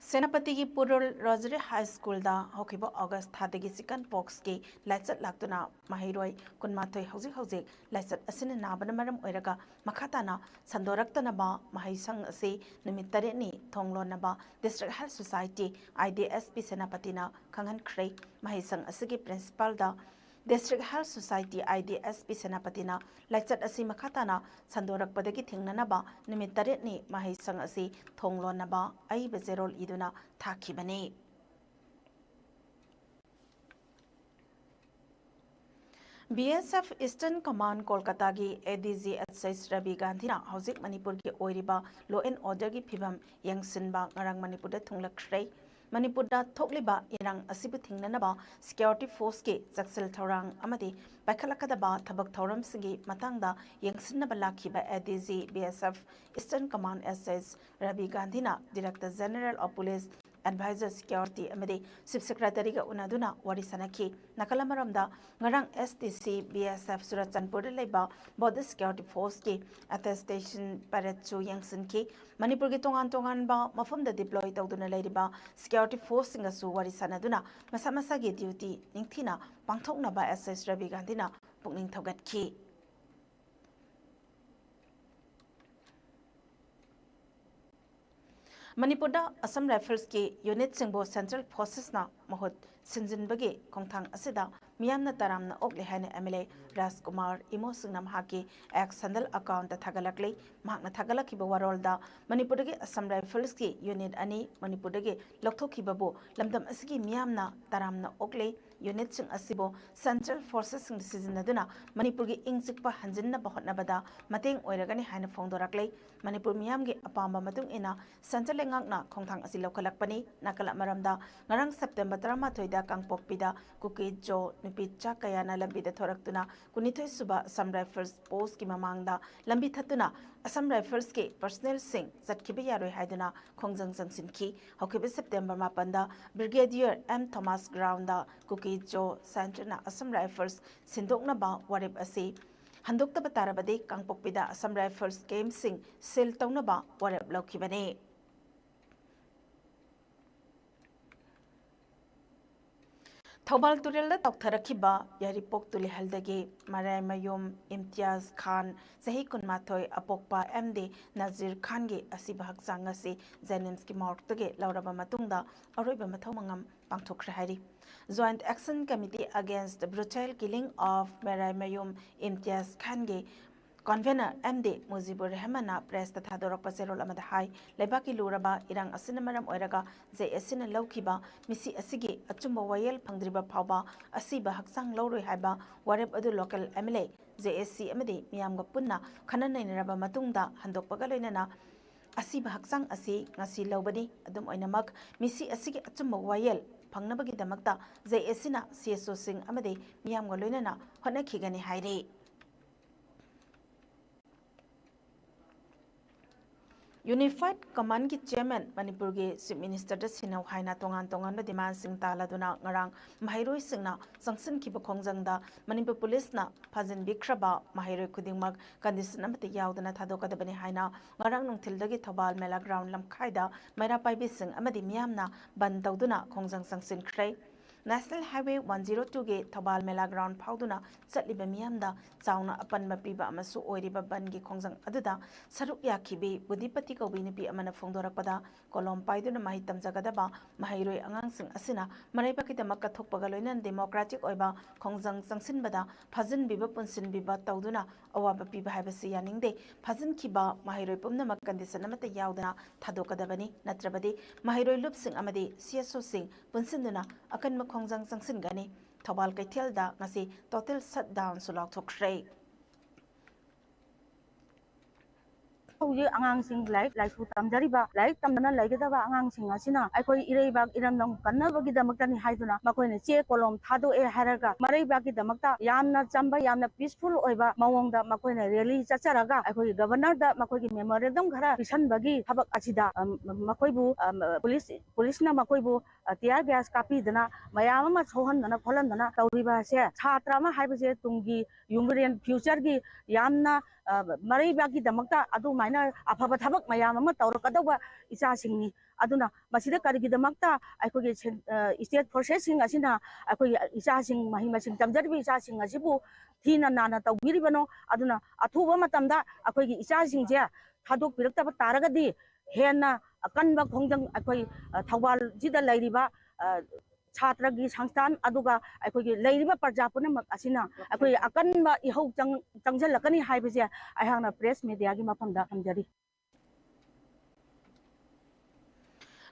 ꯁꯦꯅꯥꯄꯇꯤꯒꯤ ꯄꯨꯔꯨꯜ ꯔꯣꯖꯔꯤ ꯍꯥꯏ ꯁ꯭ꯀꯨꯜꯗ ꯍꯧꯈꯤꯕ ꯑꯣꯒꯁ ꯊꯥꯗꯒꯤ ꯆꯤꯀꯟ ꯄꯣꯛꯁꯀꯤ ꯂꯥꯏꯆꯠ ꯂꯥꯛꯇꯨꯅ ꯃꯍꯩꯔꯣꯏ ꯀꯨꯟꯃꯥꯊꯣꯏ ꯍꯧꯖꯤꯛ ꯍꯧꯖꯤꯛ ꯂꯥꯏꯆꯠ ꯑꯁꯤꯅ ꯅꯥꯕꯅ ꯃꯔꯝ ꯑꯣꯏꯔꯒ ꯃꯈꯥ ꯇꯥꯅ ꯁꯟꯗꯣꯔꯛꯇꯅꯕ ꯃꯍꯩꯁꯪ ꯑꯁꯤ ꯅꯨꯃꯤꯠ ꯇꯔꯦꯠꯅꯤ ꯊꯣꯡ ꯂꯣꯟꯅꯕ District Health Society, I D S P ꯁꯦꯅꯥꯄꯇꯤꯅ ꯈꯪꯍꯟꯈ꯭ꯔꯦ꯫ ꯃꯍꯩꯁꯪ ꯑꯁꯤꯒꯤ ꯄ꯭ꯔꯤꯟꯁꯤꯄꯥꯜꯗ District Health Society, I D S P ꯁꯦꯅꯥꯄꯇꯤꯅ ꯂꯥꯏꯆꯠ ꯑꯁꯤ ꯃꯈꯥ ꯇꯥꯅ ꯁꯟꯗꯣꯔꯛꯄꯗꯒꯤ ꯊꯤꯡꯅꯅꯕ ꯅꯨꯃꯤꯠ ꯇꯔꯦꯠꯅꯤ ꯃꯍꯩꯁꯪ ꯑꯁꯤ ꯊꯣꯡ ꯂꯣꯟꯅꯕ ꯑꯏꯕ ꯆꯦꯔꯣꯜ ꯏꯗꯨꯅ ꯊꯥꯈꯤꯕꯅꯤ꯫ B S F Eastern Command ꯀꯣꯜꯀꯇꯥꯒꯤ A D G H S Ravi ꯒꯥꯟꯙꯤꯅ ꯍꯧꯖꯤꯛ ꯃꯅꯤꯄꯨꯔꯒꯤ ꯑꯣꯏꯔꯤꯕ law and orderꯒꯤ ꯐꯤꯕꯝ ꯌꯦꯡꯁꯤꯟꯕ ꯉꯔꯥꯡ ꯃꯅꯤꯄꯨꯔꯗ ꯊꯨꯡꯂꯛꯈ꯭ꯔꯦ꯫ ꯃꯅꯤꯄꯨꯔꯗ ꯊꯣꯛꯂꯤꯕ ꯏꯔꯥꯡ ꯑꯁꯤꯕꯨ ꯊꯤꯡꯅꯅꯕ ꯁꯦꯀ꯭ꯌꯨꯔꯤꯇꯤ ꯐꯣꯔꯁꯀꯤ ꯆꯦꯛꯁꯤꯜ ꯊꯧꯔꯥꯡ ꯑꯃꯗꯤ ꯄꯥꯏꯈꯠꯂꯛꯀꯗꯕ ꯊꯕꯛ ꯊꯧꯔꯝꯁꯤꯡꯒꯤ ꯃꯇꯥꯡꯗ ꯌꯦꯡꯁꯤꯟꯅꯕ ꯂꯥꯛꯈꯤꯕ A D G B S F Eastern Command S S Ravi ꯒꯥꯟꯙꯤꯅ Director General of Police, Advisor Security ꯑꯃꯗꯤ Chief Secretaryꯒ ꯎꯅꯗꯨꯅ ꯋꯥꯔꯤ ꯁꯥꯟꯅꯈꯤ꯫ ꯅꯥꯀꯜ ꯑꯃꯔꯣꯝꯗ, ꯉꯔꯥꯡ S D C B S F ꯆꯨꯔꯆꯥꯟꯄꯨꯔꯗ ꯂꯩꯕ Border Security Forceꯀꯤ attestation paradeꯁꯨ ꯌꯦꯡꯁꯤꯟꯈꯤ꯫ ꯃꯅꯤꯄꯨꯔꯒꯤ ꯇꯣꯉꯥꯟ ꯇꯣꯉꯥꯟꯕ ꯃꯐꯝꯗ deploy ꯇꯧꯗꯨꯅ ꯂꯩꯔꯤꯕ security forceꯁꯤꯡꯒꯁꯨ ꯋꯥꯔꯤ ꯁꯥꯟꯅꯗꯨꯅ ꯃꯁꯥ ꯃꯁꯥꯒꯤ duty ꯅꯤꯡꯊꯤꯅ ꯄꯥꯡꯊꯣꯛꯅꯕ S S ꯔꯕꯤ ꯒꯥꯟꯙꯤꯅ ꯄꯨꯛꯅꯤꯡ ꯊꯧꯒꯠꯈꯤ꯫ ꯃꯅꯤꯄꯨꯔꯗ Assam Riflesꯀꯤ unitꯁꯤꯡꯕꯨ Central Forcesꯅ ꯃꯍꯨꯠ ꯁꯤꯟꯖꯤꯟꯕꯒꯤ ꯈꯣꯡꯊꯥꯡ ꯑꯁꯤꯗ ꯃꯤꯌꯥꯝꯅ ꯇꯔꯥꯝꯅ ꯑꯣꯛꯂꯦ ꯍꯥꯏꯅ M L A ꯔꯥꯖꯀꯨꯃꯥꯔ ꯏꯃꯣꯁꯤꯡꯅ ꯃꯍꯥꯛꯀꯤ X handle accountꯇ ꯊꯥꯒꯠꯂꯛꯂꯤ꯫ ꯃꯍꯥꯛꯅ ꯊꯥꯒꯠꯂꯛꯈꯤꯕ ꯋꯥꯔꯣꯜꯗ, ꯃꯅꯤꯄꯨꯔꯗꯒꯤ Assam Riflesꯀꯤ unit ꯑꯅꯤ ꯃꯅꯤꯄꯨꯔꯗꯒꯤ ꯂꯧꯊꯣꯛꯈꯤꯕꯕꯨ ꯂꯝꯗꯝ ꯑꯁꯤꯒꯤ ꯃꯤꯌꯥꯝꯅ ꯇꯔꯥꯝꯅ ꯑꯣꯛꯂꯦ꯫ Unitꯁꯤꯡ ꯑꯁꯤꯕꯨ Central Forcesꯁꯤꯡ ꯁꯤꯖꯤꯟꯅꯗꯨꯅ ꯃꯅꯤꯄꯨꯔꯒꯤ ꯏꯪ ꯆꯤꯛꯄ ꯍꯟꯖꯤꯟꯅꯕ ꯍꯣꯠꯅꯕꯗ ꯃꯇꯦꯡ ꯑꯣꯏꯔꯒꯅꯤ ꯍꯥꯏꯅ ꯐꯣꯡꯗꯣꯔꯛꯂꯤ꯫ ꯃꯅꯤꯄꯨꯔ ꯃꯤꯌꯥꯝꯒꯤ ꯑꯄꯥꯝꯕ ꯃꯇꯨꯡ ꯏꯟꯅ Central ꯂꯩꯉꯥꯛꯅ ꯈꯣꯡꯊꯥꯡ ꯑꯁꯤ ꯂꯧꯈꯠꯂꯛꯄꯅꯤ꯫ ꯅꯥꯀꯜ ꯑꯃꯔꯣꯝꯗ, ꯉꯔꯥꯡ September ꯇꯔꯥꯃꯥꯊꯣꯏꯗ ꯀꯥꯡꯄꯣꯛꯄꯤꯗ ꯀꯨꯀꯤ ꯖꯣ ꯅꯨꯄꯤ ꯆꯥ ꯀꯌꯥꯅ ꯂꯝꯕꯤꯗ ꯊꯣꯔꯛꯇꯨꯅ ꯀꯨꯟꯅꯤꯊꯣꯏ ꯁꯨꯕ Assam Rifles postꯀꯤ ꯃꯃꯥꯡꯗ ꯂꯝꯕꯤ ꯊꯠꯇꯨꯅ Assam Riflesꯀꯤ personnelꯁꯤꯡ ꯆꯠꯈꯤꯕ ꯌꯥꯔꯣꯏ ꯍꯥꯏꯗꯨꯅ ꯈꯣꯡꯖꯪ ꯆꯪꯁꯤꯟꯈꯤ꯫ ꯍꯧꯈꯤꯕ September ꯃꯥꯄꯟꯗ Brigadier M Thomas groundꯗ ꯀꯨꯀꯤ ꯖꯣ Centreꯅ Assam Rifles ꯁꯤꯟꯗꯣꯛꯅꯕ ꯋꯥꯔꯦꯞ ꯑꯁꯤ ꯍꯟꯗꯣꯛꯇꯕ ꯇꯥꯔꯕꯗꯤ ꯀꯥꯡꯄꯣꯛꯄꯤꯗ Assam Rifles campꯁꯤꯡ seal ꯇꯧꯅꯕ ꯋꯥꯔꯦꯞ ꯂꯧꯈꯤꯕꯅꯤ꯫ ꯊꯧꯕꯥꯜ ꯇꯨꯔꯦꯜꯗ ꯇꯥꯎꯊꯔꯛꯈꯤꯕ ꯌꯥꯏꯔꯤꯄꯣꯛ ꯇꯨꯂꯤꯍꯜꯗꯒꯤ ꯃꯔꯥꯏꯃꯌꯨꯝ ꯏꯝꯇꯤꯌꯥꯖ ꯈꯥꯟ, ꯆꯍꯤ ꯀꯨꯟꯃꯥꯊꯣꯏ, ꯑꯄꯣꯛꯄ M D ꯅꯖꯤꯔ ꯈꯥꯟꯒꯤ ꯑꯁꯤꯕ ꯍꯛꯆꯥꯡ ꯑꯁꯤ JNIMSꯀꯤ morgueꯇꯒꯤ ꯂꯧꯔꯕ ꯃꯇꯨꯡꯗ ꯑꯔꯣꯏꯕ ꯃꯊꯧ ꯃꯉꯝ ꯄꯥꯡꯊꯣꯛꯈ꯭ꯔꯦ ꯍꯥꯏꯔꯤ꯫ Joint Action Committee Against Brutal Killing of ꯃꯔꯥꯏꯃꯌꯨꯝ ꯏꯝꯇꯤꯌꯥꯖ ꯈꯥꯟꯒꯤ convener M D ꯃꯨꯖꯤꯕꯨꯔ ꯔꯦꯍꯃꯟꯅ pressꯇ ꯊꯥꯗꯣꯔꯛꯄ ꯆꯦꯔꯣꯜ ꯑꯃꯗ ꯍꯥꯏ, ꯂꯩꯕꯥꯛꯀꯤ ꯂꯨꯔꯕ ꯏꯔꯥꯡ ꯑꯁꯤꯅ ꯃꯔꯝ ꯑꯣꯏꯔꯒ JACꯅ ꯂꯧꯈꯤꯕ ꯃꯤꯁꯤ ꯑꯁꯤꯒꯤ ꯑꯆꯨꯝꯕ ꯋꯥꯌꯦꯜ ꯐꯪꯗ꯭ꯔꯤꯕ ꯐꯥꯎꯕ ꯑꯁꯤꯕ ꯍꯛꯆꯥꯡ ꯂꯧꯔꯣꯏ ꯍꯥꯏꯕ ꯋꯥꯔꯦꯞ ꯑꯗꯨ local MLA, JAC ꯑꯃꯗꯤ ꯃꯤꯌꯥꯝꯒ ꯄꯨꯟꯅ ꯈꯟꯅ ꯅꯩꯅꯔꯕ ꯃꯇꯨꯡꯗ ꯍꯟꯗꯣꯛꯄꯒ ꯂꯣꯏꯅꯅ ꯑꯁꯤꯕ ꯍꯛꯆꯥꯡ ꯑꯁꯤ ꯉꯁꯤ ꯂꯧꯕꯅꯤ꯫ ꯑꯗꯨꯝ ꯑꯣꯏꯅꯃꯛ, ꯃꯤꯁꯤ ꯑꯁꯤꯒꯤ ꯑꯆꯨꯝꯕ ꯋꯥꯌꯦꯜ ꯐꯪꯅꯕꯒꯤꯗꯃꯛꯇ ꯖꯦ ꯑꯦ ꯁꯤꯅ ꯁꯤ ꯑꯦꯁ ꯑꯣꯁꯤꯡ ꯑꯃꯗꯤ ꯃꯤꯌꯥꯝꯒ ꯂꯣꯏꯅꯅ ꯍꯣꯠꯅꯈꯤꯒꯅꯤ ꯍꯥꯏꯔꯤ꯫ ꯌꯨꯅꯤꯐꯥꯏꯗ ꯀꯃꯥꯟꯒꯤ ꯆꯤꯌꯔꯃꯦꯟ ꯃꯅꯤꯄꯨꯔꯒꯤ ꯆꯤꯐ ꯃꯤꯅꯤꯁꯇꯔꯗ ꯁꯤꯟꯅꯧ ꯍꯥꯏꯅ ꯇꯣꯉꯥꯟ ꯇꯣꯉꯥꯟꯕ ꯗꯤꯃꯥꯟꯁꯤꯡ ꯇꯥꯜꯂꯗꯨꯅ ꯉꯔꯥꯡ ꯃꯍꯩꯔꯣꯏꯁꯤꯡꯅ ꯆꯪꯁꯤꯟꯈꯤꯕ ꯈꯣꯡꯖꯪꯗ ꯃꯅꯤꯄꯨꯔ ꯄꯨꯂꯤꯁꯅ ꯐꯥꯖꯤꯟꯕꯤꯈ꯭ꯔꯕ ꯃꯍꯩꯔꯣꯏ ꯈꯨꯗꯤꯡꯃꯛ ꯀꯟꯗꯤꯁꯟ ꯑꯃꯠꯇ ꯌꯥꯎꯗꯅ ꯊꯥꯗꯣꯛꯀꯗꯕꯅꯤ ꯍꯥꯏꯅ ꯉꯔꯥꯡ ꯅꯨꯡꯊꯤꯜꯗꯒꯤ ꯊꯧꯕꯥꯜ ꯃꯦꯂꯥ ꯒ꯭ꯔꯥꯎꯟ ꯂꯝꯈꯥꯏꯗ ꯃꯩꯔꯥ ꯄꯥꯏꯕꯤꯁꯤꯡ ꯑꯃꯗꯤ ꯃꯤꯌꯥꯝꯅ ꯕꯟ ꯇꯧꯗꯨꯅ ꯈꯣꯡꯖꯪ ꯆꯪꯁꯤꯟꯈ꯭ꯔꯦ꯫ ꯅꯦꯁꯅꯦꯜ ꯍꯥꯏꯋꯦ ꯋꯥꯟ ꯖꯤꯔꯣ ꯇꯨꯒꯤ ꯊꯧꯕꯥꯜ ꯃꯦꯂꯥ ꯒ꯭ꯔꯥꯎꯟ ꯐꯥꯎꯗꯨꯅ ꯆꯠꯂꯤꯕ ꯃꯤꯌꯥꯝꯗ ꯆꯥꯎꯅ ꯑꯄꯟꯕ ꯄꯤꯕ ꯑꯃꯁꯨ ꯑꯣꯏꯔꯤꯕ ꯕꯟꯒꯤ ꯈꯣꯡꯖꯪ ꯑꯗꯨꯗ ꯁꯔꯨꯛ ꯌꯥꯈꯤꯕꯤ ꯕꯨꯙꯤꯄꯇꯤ ꯀꯧꯕꯤ ꯅꯨꯄꯤ ꯑꯃꯅ ꯐꯣꯡꯗꯣꯔꯛꯄꯗ, ꯀꯣꯂꯣꯝ ꯄꯥꯏꯗꯨꯅ ꯃꯍꯩ ꯇꯝꯖꯒꯗꯕ ꯃꯍꯩꯔꯣꯏ ꯑꯉꯥꯡꯁꯤꯡ ꯑꯁꯤꯅ ꯃꯔꯩꯕꯥꯛꯀꯤꯗꯃꯛ ꯀꯠꯊꯣꯛꯄꯒ ꯂꯣꯏꯅꯅ ꯗꯦꯃꯣꯀ꯭ꯔꯦꯇꯤꯛ ꯑꯣꯏꯕ ꯈꯣꯡꯖꯪ ꯆꯪꯁꯤꯟꯕꯗ ꯐꯥꯖꯤꯟꯕꯤꯕ ꯄꯨꯟꯁꯤꯟꯕꯤꯕ ꯇꯧꯗꯨꯅ ꯑꯋꯥꯕ ꯄꯤꯕ ꯍꯥꯏꯕꯁꯤ ꯌꯥꯅꯤꯡꯗꯦ꯫ ꯐꯥꯖꯤꯟꯈꯤꯕ ꯃꯍꯩꯔꯣꯏ ꯄꯨꯝꯅꯃꯛ ꯀꯟꯗꯤꯁꯟ ꯑꯃꯠꯇ ꯌꯥꯎꯗꯅ ꯊꯥꯗꯣꯛꯀꯗꯕꯅꯤ, ꯅꯠꯇ꯭ꯔꯕꯗꯤ ꯃꯍꯩꯔꯣꯏ ꯂꯨꯞꯁꯤꯡ ꯑꯃꯗꯤ ꯁꯤ ꯑꯦꯁ ꯑꯣꯁꯤꯡ ꯄꯨꯟꯁꯤꯟꯗꯨꯅ ꯑꯀꯟꯕ ꯈꯣꯡꯖꯪ ꯆꯪꯁꯤꯟꯒꯅꯤ꯫ ꯊꯧꯕꯥꯜ ꯀꯩꯊꯦꯜꯗ ꯉꯁꯤ ꯇꯣꯇꯦꯜ ꯁꯠ ꯗꯥꯎꯟꯁꯨ ꯂꯥꯎꯊꯣꯛꯈ꯭ꯔꯦ꯫ ꯍꯧꯖꯤꯛ ꯑꯉꯥꯡꯁꯤꯡ ꯂꯥꯏꯔꯤꯛ ꯂꯥꯏꯁꯨ ꯇꯝꯖꯔꯤꯕ, ꯂꯥꯏꯔꯤꯛ ꯇꯝꯗꯅ ꯂꯩꯒꯗꯕ ꯑꯉꯥꯡꯁꯤꯡ ꯑꯁꯤꯅ ꯑꯩꯈꯣꯏ ꯏꯔꯩꯕꯥꯛ ꯏꯔꯝꯗꯝ ꯀꯟꯅꯕꯒꯤꯗꯃꯛꯇꯅꯤ ꯍꯥꯏꯗꯨꯅ ꯃꯈꯣꯏꯅ ꯆꯦ ꯀꯣꯂꯣꯝ ꯊꯥꯗꯣꯛꯑꯦ ꯍꯥꯏꯔꯒ ꯃꯔꯩꯕꯥꯛꯀꯤꯗꯃꯛꯇ ꯌꯥꯝꯅ ꯆꯝꯕ, ꯌꯥꯝꯅ ꯄꯤꯁꯐꯨꯜ ꯑꯣꯏꯕ ꯃꯑꯣꯡꯗ ꯃꯈꯣꯏꯅ ꯔꯦꯂꯤ ꯆꯠꯆꯔꯒ ꯑꯩꯈꯣꯏꯒꯤ ꯒꯕꯔꯅꯔꯗ ꯃꯈꯣꯏꯒꯤ ꯃꯦꯃꯣꯔꯦꯟꯗꯝ ꯈꯔ ꯄꯤꯁꯟꯕꯒꯤ ꯊꯕꯛ ꯑꯁꯤꯗ, ꯑꯝ, ꯃꯈꯣꯏꯕꯨ, ꯑꯝ, ꯄꯨꯂꯤꯁ, ꯄꯨꯂꯤꯁꯅ ꯃꯈꯣꯏꯕꯨ, ꯑ, tear gas ꯀꯥꯞꯄꯤꯗꯅ ꯃꯌꯥꯝ ꯑꯃ ꯁꯣꯛꯍꯟꯗꯅ ꯈꯣꯠꯍꯟꯗꯅ ꯇꯧꯔꯤꯕ ꯑꯁꯦ ꯁꯥꯇ꯭ꯔ ꯑꯃ ꯍꯥꯏꯕꯁꯦ ꯇꯨꯡꯒꯤ ꯌꯨꯝꯕꯤꯔꯦꯟ future ꯒꯤ ꯌꯥꯝꯅ, ꯑ, ꯃꯔꯩꯕꯥꯛꯀꯤꯗꯃꯛꯇ ꯑꯗꯨꯃꯥꯏꯅ ꯑꯐꯕ ꯊꯕꯛ ꯃꯌꯥꯝ ꯑꯃ ꯇꯧꯔꯛꯀꯗꯧꯕ ꯏꯆꯥꯁꯤꯡꯅꯤ꯫ ꯑꯗꯨꯅ ꯃꯁꯤꯗ ꯀꯔꯤꯒꯤꯗꯃꯛꯇ ꯑꯩꯈꯣꯏꯒꯤ ꯁꯦꯟ-, ꯑ, state forces ꯁꯤꯡ ꯑꯁꯤꯅ ꯑꯩꯈꯣꯏꯒꯤ ꯏꯆꯥꯁꯤꯡ, ꯃꯍꯩ ꯃꯁꯤꯡ ꯇꯝꯖꯔꯤꯕ ꯏꯆꯥꯁꯤꯡ ꯑꯁꯤꯕꯨ ꯊꯤꯅ ꯅꯥꯅ ꯇꯧꯕꯤꯔꯤꯕꯅꯣ? ꯑꯗꯨꯅ ꯑꯊꯨꯕ ꯃꯇꯝꯗ ꯑꯩꯈꯣꯏꯒꯤ ꯏꯆꯥꯁꯤꯡꯁꯦ ꯊꯥꯗꯣꯛꯄꯤꯔꯛꯇꯕ ꯇꯥꯔꯒꯗꯤ ꯍꯦꯟꯅ ꯑꯀꯟꯕ ꯈꯣꯡꯖꯪ ꯑꯩꯈꯣꯏ, ꯑ, ꯊꯧꯕꯥꯜꯁꯤꯗ ꯂꯩꯔꯤꯕ, ꯑ, ꯁꯥꯇ꯭ꯔꯒꯤ ꯁꯪꯁꯊꯥꯟ, ꯑꯗꯨꯒ ꯑꯩꯈꯣꯏꯒꯤ ꯂꯩꯔꯤꯕ ꯄ꯭ꯔꯖꯥ ꯄꯨꯝꯅꯃꯛ ꯑꯁꯤꯅ ꯑꯩꯈꯣꯏ ꯑꯀꯟꯕ ꯏꯍꯧ ꯆꯪ-, ꯆꯪꯁꯤꯜꯂꯛꯀꯅꯤ ꯍꯥꯏꯕꯁꯦ ꯑꯩꯍꯥꯛꯅ press media ꯒꯤ ꯃꯐꯝꯗ ꯊꯝꯖꯔꯤ꯫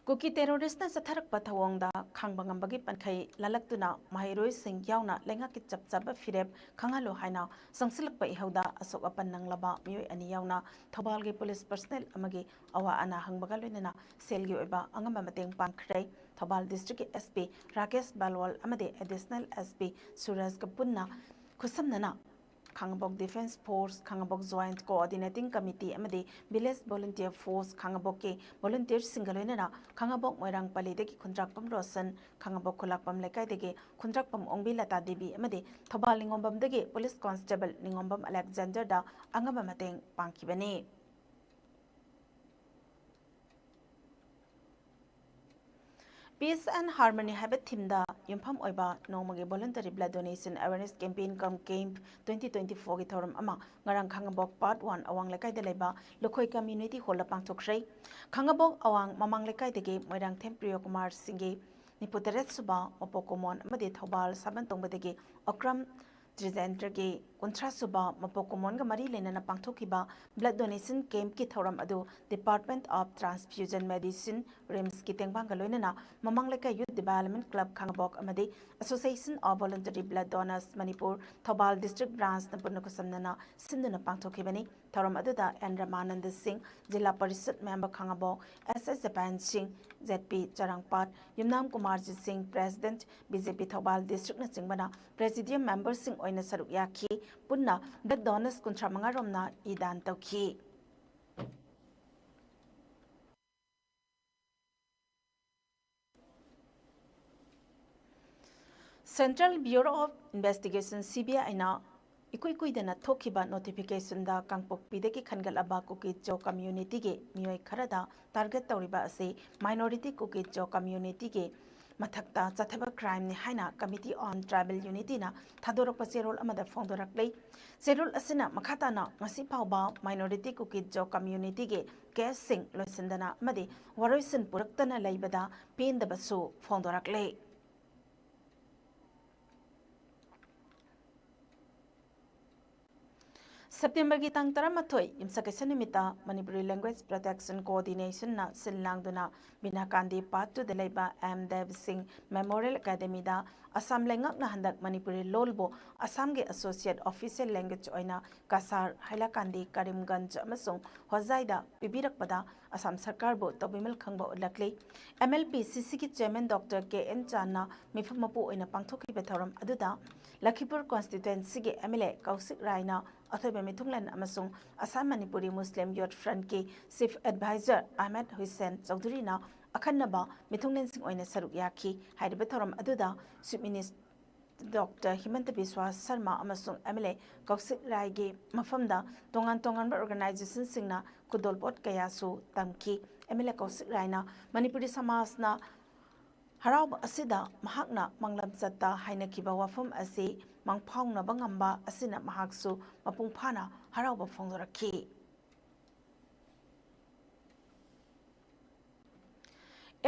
ꯀꯨꯀꯤ ꯇꯦꯔꯣꯔꯤꯁꯅ ꯆꯠꯊꯔꯛꯄ ꯊꯧꯑꯣꯡꯗ ꯈꯪꯕ ꯉꯝꯕꯒꯤ ꯄꯟꯈꯩ ꯂꯥꯜꯂꯛꯇꯨꯅ ꯃꯍꯩꯔꯣꯏꯁꯤꯡ ꯌꯥꯎꯅ ꯂꯩꯉꯥꯛꯀꯤ ꯆꯞ ꯆꯥꯕ ꯐꯤꯔꯦꯞ ꯈꯪꯍꯜꯂꯨ ꯍꯥꯏꯅ ꯆꯪꯁꯤꯜꯂꯛꯄ ꯏꯍꯧꯗ ꯑꯁꯣꯛ ꯑꯄꯟ ꯅꯪꯂꯕ ꯃꯤꯑꯣꯏ ꯑꯅꯤ ꯌꯥꯎꯅ ꯊꯧꯕꯥꯜꯒꯤ ꯄꯨꯂꯤꯁ ꯄꯔꯁꯅꯦꯜ ꯑꯃꯒꯤ ꯑꯋꯥ ꯑꯅꯥ ꯍꯪꯕꯒ ꯂꯣꯏꯅꯅ ꯁꯦꯜꯒꯤ ꯑꯣꯏꯕ ꯑꯉꯝꯕ ꯃꯇꯦꯡ ꯄꯥꯡꯈ꯭ꯔꯦ꯫ ꯊꯧꯕꯥꯜ ꯗꯤꯁꯇ꯭ꯔꯤꯛꯀꯤ ꯑꯦꯁ ꯄꯤ ꯔꯥꯀꯦꯁ ꯕꯥꯜꯋꯥꯜ ꯑꯃꯗꯤ ꯑꯦꯗꯤꯁꯅꯦꯜ ꯑꯦꯁ ꯄꯤ ꯁꯨꯔꯖꯒ ꯄꯨꯟꯅ ꯈꯨꯠꯁꯝꯅꯅ Khangabok defence force, Khangabok joint coordinating committee ꯑꯃꯗꯤ ꯚꯤꯂꯦꯖ ꯚꯣꯂꯨꯟꯇꯤꯌꯔ ꯐꯣꯔꯁ ꯈꯥꯉꯕꯣꯛꯀꯤ ꯚꯣꯂꯨꯟꯇꯤꯌꯔꯁꯤꯡꯒ ꯂꯣꯏꯅꯅ ꯈꯥꯉꯕꯣꯛ ꯃꯣꯏꯔꯥꯡ ꯄꯜꯂꯤꯗꯒꯤ ꯈꯨꯟꯗ꯭ꯔꯥꯛꯄꯝ ꯔꯣꯁꯟ, ꯈꯥꯉꯕꯣꯛ ꯈꯨꯂꯥꯛꯄꯝ ꯂꯩꯀꯥꯏꯗꯒꯤ ꯈꯨꯟꯗ꯭ꯔꯥꯛꯄꯝ ꯑꯣꯡꯕꯤ ꯂꯇꯥ ꯗꯦꯕꯤ ꯑꯃꯗꯤ ꯊꯧꯕꯥꯜ ꯅꯤꯉꯣꯝꯕꯝꯗꯒꯤ ꯄꯨꯂꯤꯁ ꯀꯣꯟꯁꯇꯦꯕꯜ ꯅꯤꯉꯣꯝꯕꯝ ꯑꯂꯦꯛꯖꯦꯟꯗꯔꯗ ꯑꯉꯝꯕ ꯃꯇꯦꯡ ꯄꯥꯡꯈꯤꯕꯅꯤ꯫ Peace and Harmony ꯍꯥꯏꯕ ꯊꯤꯝꯗ ꯌꯨꯝꯐꯝ ꯑꯣꯏꯕ ꯅꯣꯡꯃꯒꯤ voluntary blood donation awareness campaign cum camp twenty twenty fourꯒꯤ ꯊꯧꯔꯝ ꯑꯃ ꯉꯔꯥꯡ ꯈꯥꯉꯕꯣꯛ ꯄꯥꯔꯠ ꯋꯥꯟ ꯑꯋꯥꯡ ꯂꯩꯀꯥꯏꯗ ꯂꯩꯕ ꯂꯨꯈꯣꯏ ꯀꯝꯃ꯭ꯌꯨꯅꯤꯇꯤ ꯍꯣꯜꯗ ꯄꯥꯡꯊꯣꯛꯈ꯭ꯔꯦ꯫ ꯈꯥꯉꯕꯣꯛ ꯑꯋꯥꯡ ꯃꯃꯥꯡ ꯂꯩꯀꯥꯏꯗꯒꯤ ꯃꯣꯏꯔꯥꯡꯊꯦꯝ ꯄ꯭ꯔꯤꯌꯣꯀꯨꯃꯥꯔ ꯁꯤꯡꯒꯤ ꯅꯤꯐꯨꯇꯔꯦꯠ ꯁꯨꯕ ꯃꯄꯣꯛ ꯀꯨꯃꯣꯟ ꯑꯃꯗꯤ ꯊꯧꯕꯥꯜ ꯁꯥꯕꯟꯇꯣꯡꯕꯗꯒꯤ ꯑꯀ꯭ꯔꯝ ꯇ꯭ꯔꯤꯖꯦꯟꯗ꯭ꯔꯒꯤ ꯀꯨꯟꯊ꯭ꯔꯥ ꯁꯨꯕ ꯃꯄꯣꯛ ꯀꯨꯃꯣꯟꯒ ꯃꯔꯤ ꯂꯩꯅꯅ ꯄꯥꯡꯊꯣꯛꯈꯤꯕ blood donation campꯀꯤ ꯊꯧꯔꯝ ꯑꯗꯨ Department of Transfusion Medicine, RIMSꯀꯤ ꯇꯦꯡꯕꯥꯡꯒ ꯂꯣꯏꯅꯅ ꯃꯃꯥꯡ ꯂꯩꯀꯥꯏ Youth Development Club ꯈꯥꯉꯕꯣꯛ ꯑꯃꯗꯤ Association of Voluntary Blood Donors Manipur Thoubal District Branchꯅ ꯄꯨꯟꯅ ꯈꯨꯠꯁꯝꯅꯅ ꯁꯤꯟꯗꯨꯅ ꯄꯥꯡꯊꯣꯛꯈꯤꯕꯅꯤ꯫ ꯊꯧꯔꯝ ꯑꯗꯨꯗ ꯑꯦꯟ ꯔꯃꯥꯅꯟꯗ ꯁꯤꯡ, ꯖꯤꯂꯥ ꯄꯔꯤꯁꯠ ꯃꯦꯝꯕꯔ ꯈꯥꯉꯕꯣꯛ, ꯑꯦꯁ ꯑꯦꯁ ꯖꯄꯥꯟ ꯁꯤꯡ, ꯖꯦꯠ ꯄꯤ ꯆꯔꯥꯡꯄꯥꯠ, ꯌꯨꯝꯅꯥꯝ ꯀꯨꯃꯥꯔꯖꯤꯠ ꯁꯤꯡ, President, ꯕꯤ ꯖꯦ ꯄꯤ ꯊꯧꯕꯥꯜ Districtꯅꯆꯤꯡꯕꯅ Presidium memberꯁꯤꯡ ꯑꯣꯏꯅ ꯁꯔꯨꯛ ꯌꯥꯈꯤ꯫ ꯄꯨꯟꯅ blood donors ꯀꯨꯟꯊ꯭ꯔꯥ ꯃꯉꯥ ꯔꯣꯝꯅ ꯏ ꯗꯥꯟ ꯇꯧꯈꯤ꯫ Central Bureau of Investigation, CBIꯅ ꯏꯀꯨꯏ ꯀꯨꯏꯗꯅ ꯊꯣꯛꯈꯤꯕ notificationꯗ ꯀꯥꯡꯄꯣꯛꯄꯤꯗꯒꯤ ꯈꯟꯒꯠꯂꯕ ꯀꯨꯀꯤ ꯖꯣ communityꯒꯤ ꯃꯤꯑꯣꯏ ꯈꯔꯗ target ꯇꯧꯔꯤꯕ ꯑꯁꯤ minority ꯀꯨꯀꯤ ꯖꯣ communityꯒꯤ ꯃꯊꯛꯇ ꯆꯠꯊꯕ crimeꯅꯤ ꯍꯥꯏꯅ Committee on Tribal Unityꯅ ꯊꯥꯗꯣꯔꯛꯄ ꯆꯦꯔꯣꯜ ꯑꯃꯗ ꯐꯣꯡꯗꯣꯔꯛꯂꯤ꯫ ꯆꯦꯔꯣꯜ ꯑꯁꯤꯅ ꯃꯈꯥ ꯇꯥꯅ ꯉꯁꯤ ꯐꯥꯎꯕ minority ꯀꯨꯀꯤ ꯖꯣ communityꯒꯤ caseꯁꯤꯡ ꯂꯣꯏꯁꯤꯟꯗꯅ ꯑꯃꯗꯤ ꯋꯥꯔꯣꯏꯁꯤꯟ ꯄꯨꯔꯛꯇꯅ ꯂꯩꯕꯗ ꯄꯦꯟꯗꯕꯁꯨ ꯐꯣꯡꯗꯣꯔꯛꯂꯤ꯫ ꯁꯦꯞꯇꯦꯝꯕꯔꯒꯤ ꯇꯥꯡ ꯇꯔꯥꯃꯥꯊꯣꯏ, ꯌꯨꯝꯁꯀꯩꯁ ꯅꯨꯃꯤꯠꯇ ꯃꯅꯤꯄꯨꯔꯤ Language Protection Coordinationꯅ ꯁꯤꯜ ꯂꯥꯡꯗꯨꯅ ꯕꯤꯅꯥ ꯀꯥꯟꯗꯤ Part twoꯗ ꯂꯩꯕ ꯑꯦꯝ ꯗꯦꯕ ꯁꯤꯡ Memorial Academyꯗ ꯑꯁꯥꯝ ꯂꯩꯉꯥꯛꯅ ꯍꯟꯗꯛ ꯃꯅꯤꯄꯨꯔꯤ ꯂꯣꯜꯕꯨ ꯑꯁꯥꯝꯒꯤ Associate Official Language ꯑꯣꯏꯅ ꯀꯁꯥꯔ, ꯍꯥꯏꯂꯥꯀꯥꯟꯗꯤ, ꯀꯔꯤꯝꯒꯟꯖ ꯑꯃꯁꯨꯡ ꯍꯣꯖꯥꯏꯗ ꯄꯤꯕꯤꯔꯛꯄꯗ ꯑꯁꯥꯝ ꯁꯔꯀꯥꯔꯕꯨ ꯇꯧꯕꯤꯃꯜ ꯈꯪꯕ ꯎꯠꯂꯛꯂꯤ꯫ MLPCCꯒꯤ Chairman Doctor ꯀꯦ ꯑꯦꯟ ꯆꯥꯟꯅ ꯃꯤꯐꯝ ꯃꯄꯨ ꯑꯣꯏꯅ ꯄꯥꯡꯊꯣꯛꯈꯤꯕ ꯊꯧꯔꯝ ꯑꯗꯨꯗ ꯂꯈꯤꯄꯨꯔ Constituencyꯒꯤ MLA ꯀꯧꯁꯤꯛ ꯔꯥꯏꯅ ꯑꯊꯣꯏꯕ ꯃꯤꯊꯨꯡꯂꯦꯟ ꯑꯃꯁꯨꯡ Assam Manipuri Muslim Youth Frontꯀꯤ Chief Advisor Ahmed ꯍꯨꯏꯁꯦꯟ ꯆꯧꯙꯨꯔꯤꯅ ꯑꯈꯟꯅꯕ ꯃꯤꯊꯨꯡꯂꯦꯟꯁꯤꯡ ꯑꯣꯏꯅ ꯁꯔꯨꯛ ꯌꯥꯈꯤ꯫ ꯍꯥꯏꯔꯤꯕ ꯊꯧꯔꯝ ꯑꯗꯨꯗ Chief Minister Doctor ꯍꯤꯃꯟꯇ ꯕꯤꯁ꯭ꯋꯥ ꯁꯔꯃ ꯑꯃꯁꯨꯡ MLA ꯀꯧꯁꯤꯛ ꯔꯥꯏꯒꯤ ꯃꯐꯝꯗ ꯇꯣꯉꯥꯟ ꯇꯣꯉꯥꯟꯕ organizationꯁꯤꯡꯅ ꯈꯨꯗꯣꯜꯄꯣꯠ ꯀꯌꯥꯁꯨ ꯇꯝꯈꯤ꯫ MLA ꯀꯧꯁꯤꯛ ꯔꯥꯏꯅ ꯃꯅꯤꯄꯨꯔꯤ ꯁꯃꯥꯖꯅ ꯍꯔꯥꯎꯕ ꯑꯁꯤꯗ ꯃꯍꯥꯛꯅ ꯃꯪꯂꯝꯆꯠꯇ ꯍꯥꯏꯅꯈꯤꯕ ꯋꯥꯐꯝ ꯑꯁꯤ ꯃꯪꯐꯥꯎꯅꯕ ꯉꯝꯕ ꯑꯁꯤꯅ ꯃꯍꯥꯛꯁꯨ ꯃꯄꯨꯡ ꯐꯥꯅ ꯍꯔꯥꯎꯕ ꯐꯣꯡꯗꯣꯔꯛꯈꯤ꯫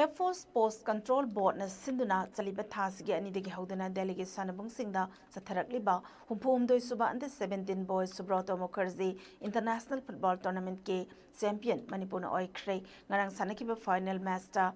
Air Force Post Control Boardꯅ ꯁꯤꯟꯗꯨꯅ ꯆꯠꯂꯤꯕ ꯊꯥꯁꯤꯒꯤ ꯑꯅꯤꯗꯒꯤ ꯍꯧꯗꯨꯅ ꯗꯦꯜꯂꯤꯒꯤ ꯁꯥꯟꯅꯕꯨꯡꯁꯤꯡꯗ ꯆꯠꯊꯔꯛꯂꯤꯕ ꯍꯨꯝꯐꯨ ꯍꯨꯝꯗꯣꯏ ꯁꯨꯕ Under Seventeen Boys Subroto Mukherjee International Football Tournamentꯀꯤ champion ꯃꯅꯤꯄꯨꯔꯅ ꯑꯣꯏꯈ꯭ꯔꯦ꯫ ꯉꯔꯥꯡ ꯁꯥꯟꯅꯈꯤꯕ final matchꯇ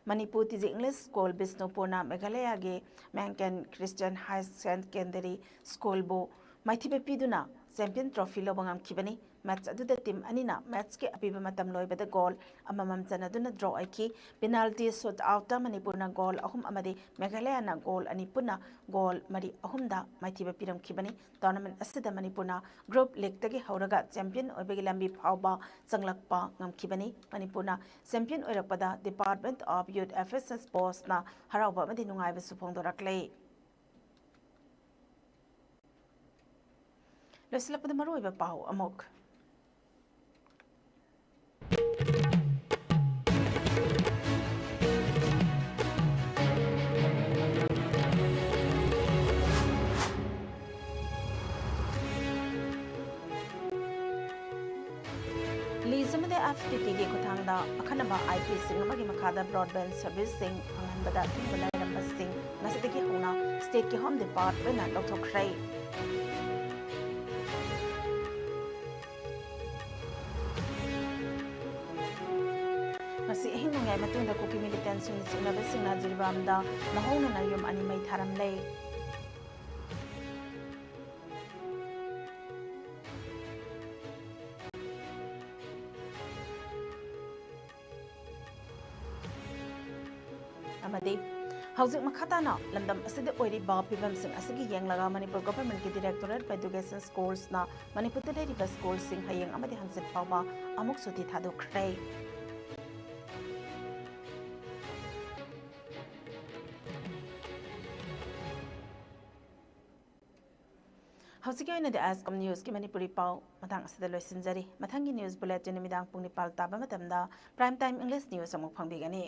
Manipur TJ English School ꯕꯤꯁꯅꯨꯄꯨꯔꯅ ꯃꯦꯘꯥꯂꯌꯥꯒꯤ Mankan Christian Higher Secondary Schoolꯕꯨ ꯃꯥꯏꯊꯤꯕ ꯄꯤꯗꯨꯅ champion trophy ꯂꯧꯕ ꯉꯝꯈꯤꯕꯅꯤ꯫ Match ꯑꯗꯨꯗ team ꯑꯅꯤꯅ matchꯀꯤ ꯑꯄꯤꯕ ꯃꯇꯝ ꯂꯣꯏꯕꯗ goal ꯑꯃꯃꯝ ꯆꯟꯅꯗꯨꯅ draw ꯑꯣꯏꯈꯤ꯫ Penalty shootoutꯇ ꯃꯅꯤꯄꯨꯔꯅ goal ꯑꯍꯨꯝ ꯑꯃꯗꯤ ꯃꯦꯘꯥꯂꯌꯥꯅ goal ꯑꯅꯤ ꯄꯨꯟꯅ goal ꯃꯔꯤ ꯑꯍꯨꯝꯗ ꯃꯥꯏꯊꯤꯕ ꯄꯤꯔꯝꯈꯤꯕꯅꯤ꯫ Tournament ꯑꯁꯤꯗ ꯃꯅꯤꯄꯨꯔꯅ group leagueꯇꯒꯤ ꯍꯧꯔꯒ champion ꯑꯣꯏꯕꯒꯤ ꯂꯝꯕꯤ ꯐꯥꯎꯕ ꯆꯪꯂꯛꯄ ꯉꯝꯈꯤꯕꯅꯤ꯫ ꯃꯅꯤꯄꯨꯔꯅ champion ꯑꯣꯏꯔꯛꯄꯗ Department of Youth Affairs Sportsꯅ ꯍꯔꯥꯎꯕ ꯑꯃꯗꯤ ꯅꯨꯡꯉꯥꯏꯕꯁꯨ ꯐꯣꯡꯗꯣꯔꯛꯂꯦ꯫ ꯂꯣꯏꯁꯤꯜꯂꯛꯄꯗ ꯃꯔꯨꯑꯣꯏꯕ ꯄꯥꯎ ꯑꯃꯨꯛ꯫ Lease ꯑꯃꯗꯤ FTTꯒꯤ ꯈꯨꯠꯊꯥꯡꯗ ꯑꯈꯟꯅꯕ IPꯁꯤꯡ ꯑꯃꯒꯤ ꯃꯈꯥꯗ broadband serviceꯁꯤꯡ ꯐꯪꯍꯟꯕꯗ ꯑꯊꯤꯡꯕ ꯂꯩꯔꯝꯕꯁꯤꯡ ꯉꯁꯤꯗꯒꯤ ꯍꯧꯅ stateꯀꯤ Home Departmentꯅ ꯂꯧꯊꯣꯛꯈ꯭ꯔꯦ꯫ ꯑꯍꯤꯡ ꯅꯣꯡꯌꯥꯏ ꯃꯇꯨꯡꯗ ꯀꯨꯀꯤ militant ꯁꯤꯡꯅ ꯆꯤꯡꯅꯕꯁꯤꯡꯅ ꯖꯤꯔꯤꯕꯥꯝꯗ ꯅꯧꯍꯧꯅꯅ ꯌꯨꯝ ꯑꯅꯤ ꯃꯩ ꯊꯥꯔꯝꯂꯦ꯫ ꯑꯃꯗꯤ ꯍꯧꯖꯤꯛ ꯃꯈꯥ ꯇꯥꯅ ꯂꯝꯗꯝ ꯑꯁꯤꯗ ꯑꯣꯏꯔꯤꯕ ꯐꯤꯕꯝꯁꯤꯡ ꯑꯁꯤꯒꯤ ꯌꯦꯡꯂꯒ ꯃꯅꯤꯄꯨꯔ Government ꯀꯤ Directorate of Education Schools ꯅ ꯃꯅꯤꯄꯨꯔꯗ ꯂꯩꯔꯤꯕ school ꯁꯤꯡ ꯍꯌꯦꯡ ꯑꯃꯗꯤ ꯍꯪꯆꯤꯠ ꯐꯥꯎꯕ ꯑꯃꯨꯛ ꯁꯨꯇꯤ ꯊꯥꯗꯣꯛꯈ꯭ꯔꯦ꯫ ꯍꯧꯖꯤꯛꯀꯤ ꯑꯣꯏꯅꯗꯤ ꯑꯥꯏ ꯑꯦꯁ ꯀꯝ ꯅ꯭ꯌꯨꯁꯀꯤ ꯃꯅꯤꯄꯨꯔꯤ ꯄꯥꯎ ꯃꯇꯥꯡ ꯑꯁꯤꯗ ꯂꯣꯏꯁꯤꯟꯖꯔꯤ꯫ ꯃꯊꯪꯒꯤ news bulletin ꯅꯨꯃꯤꯗꯥꯡ ꯄꯨꯡ ꯅꯤꯄꯥꯜ ꯇꯥꯕ ꯃꯇꯝꯗ Prime Time English News ꯑꯃꯨꯛ ꯐꯪꯕꯤꯒꯅꯤ꯫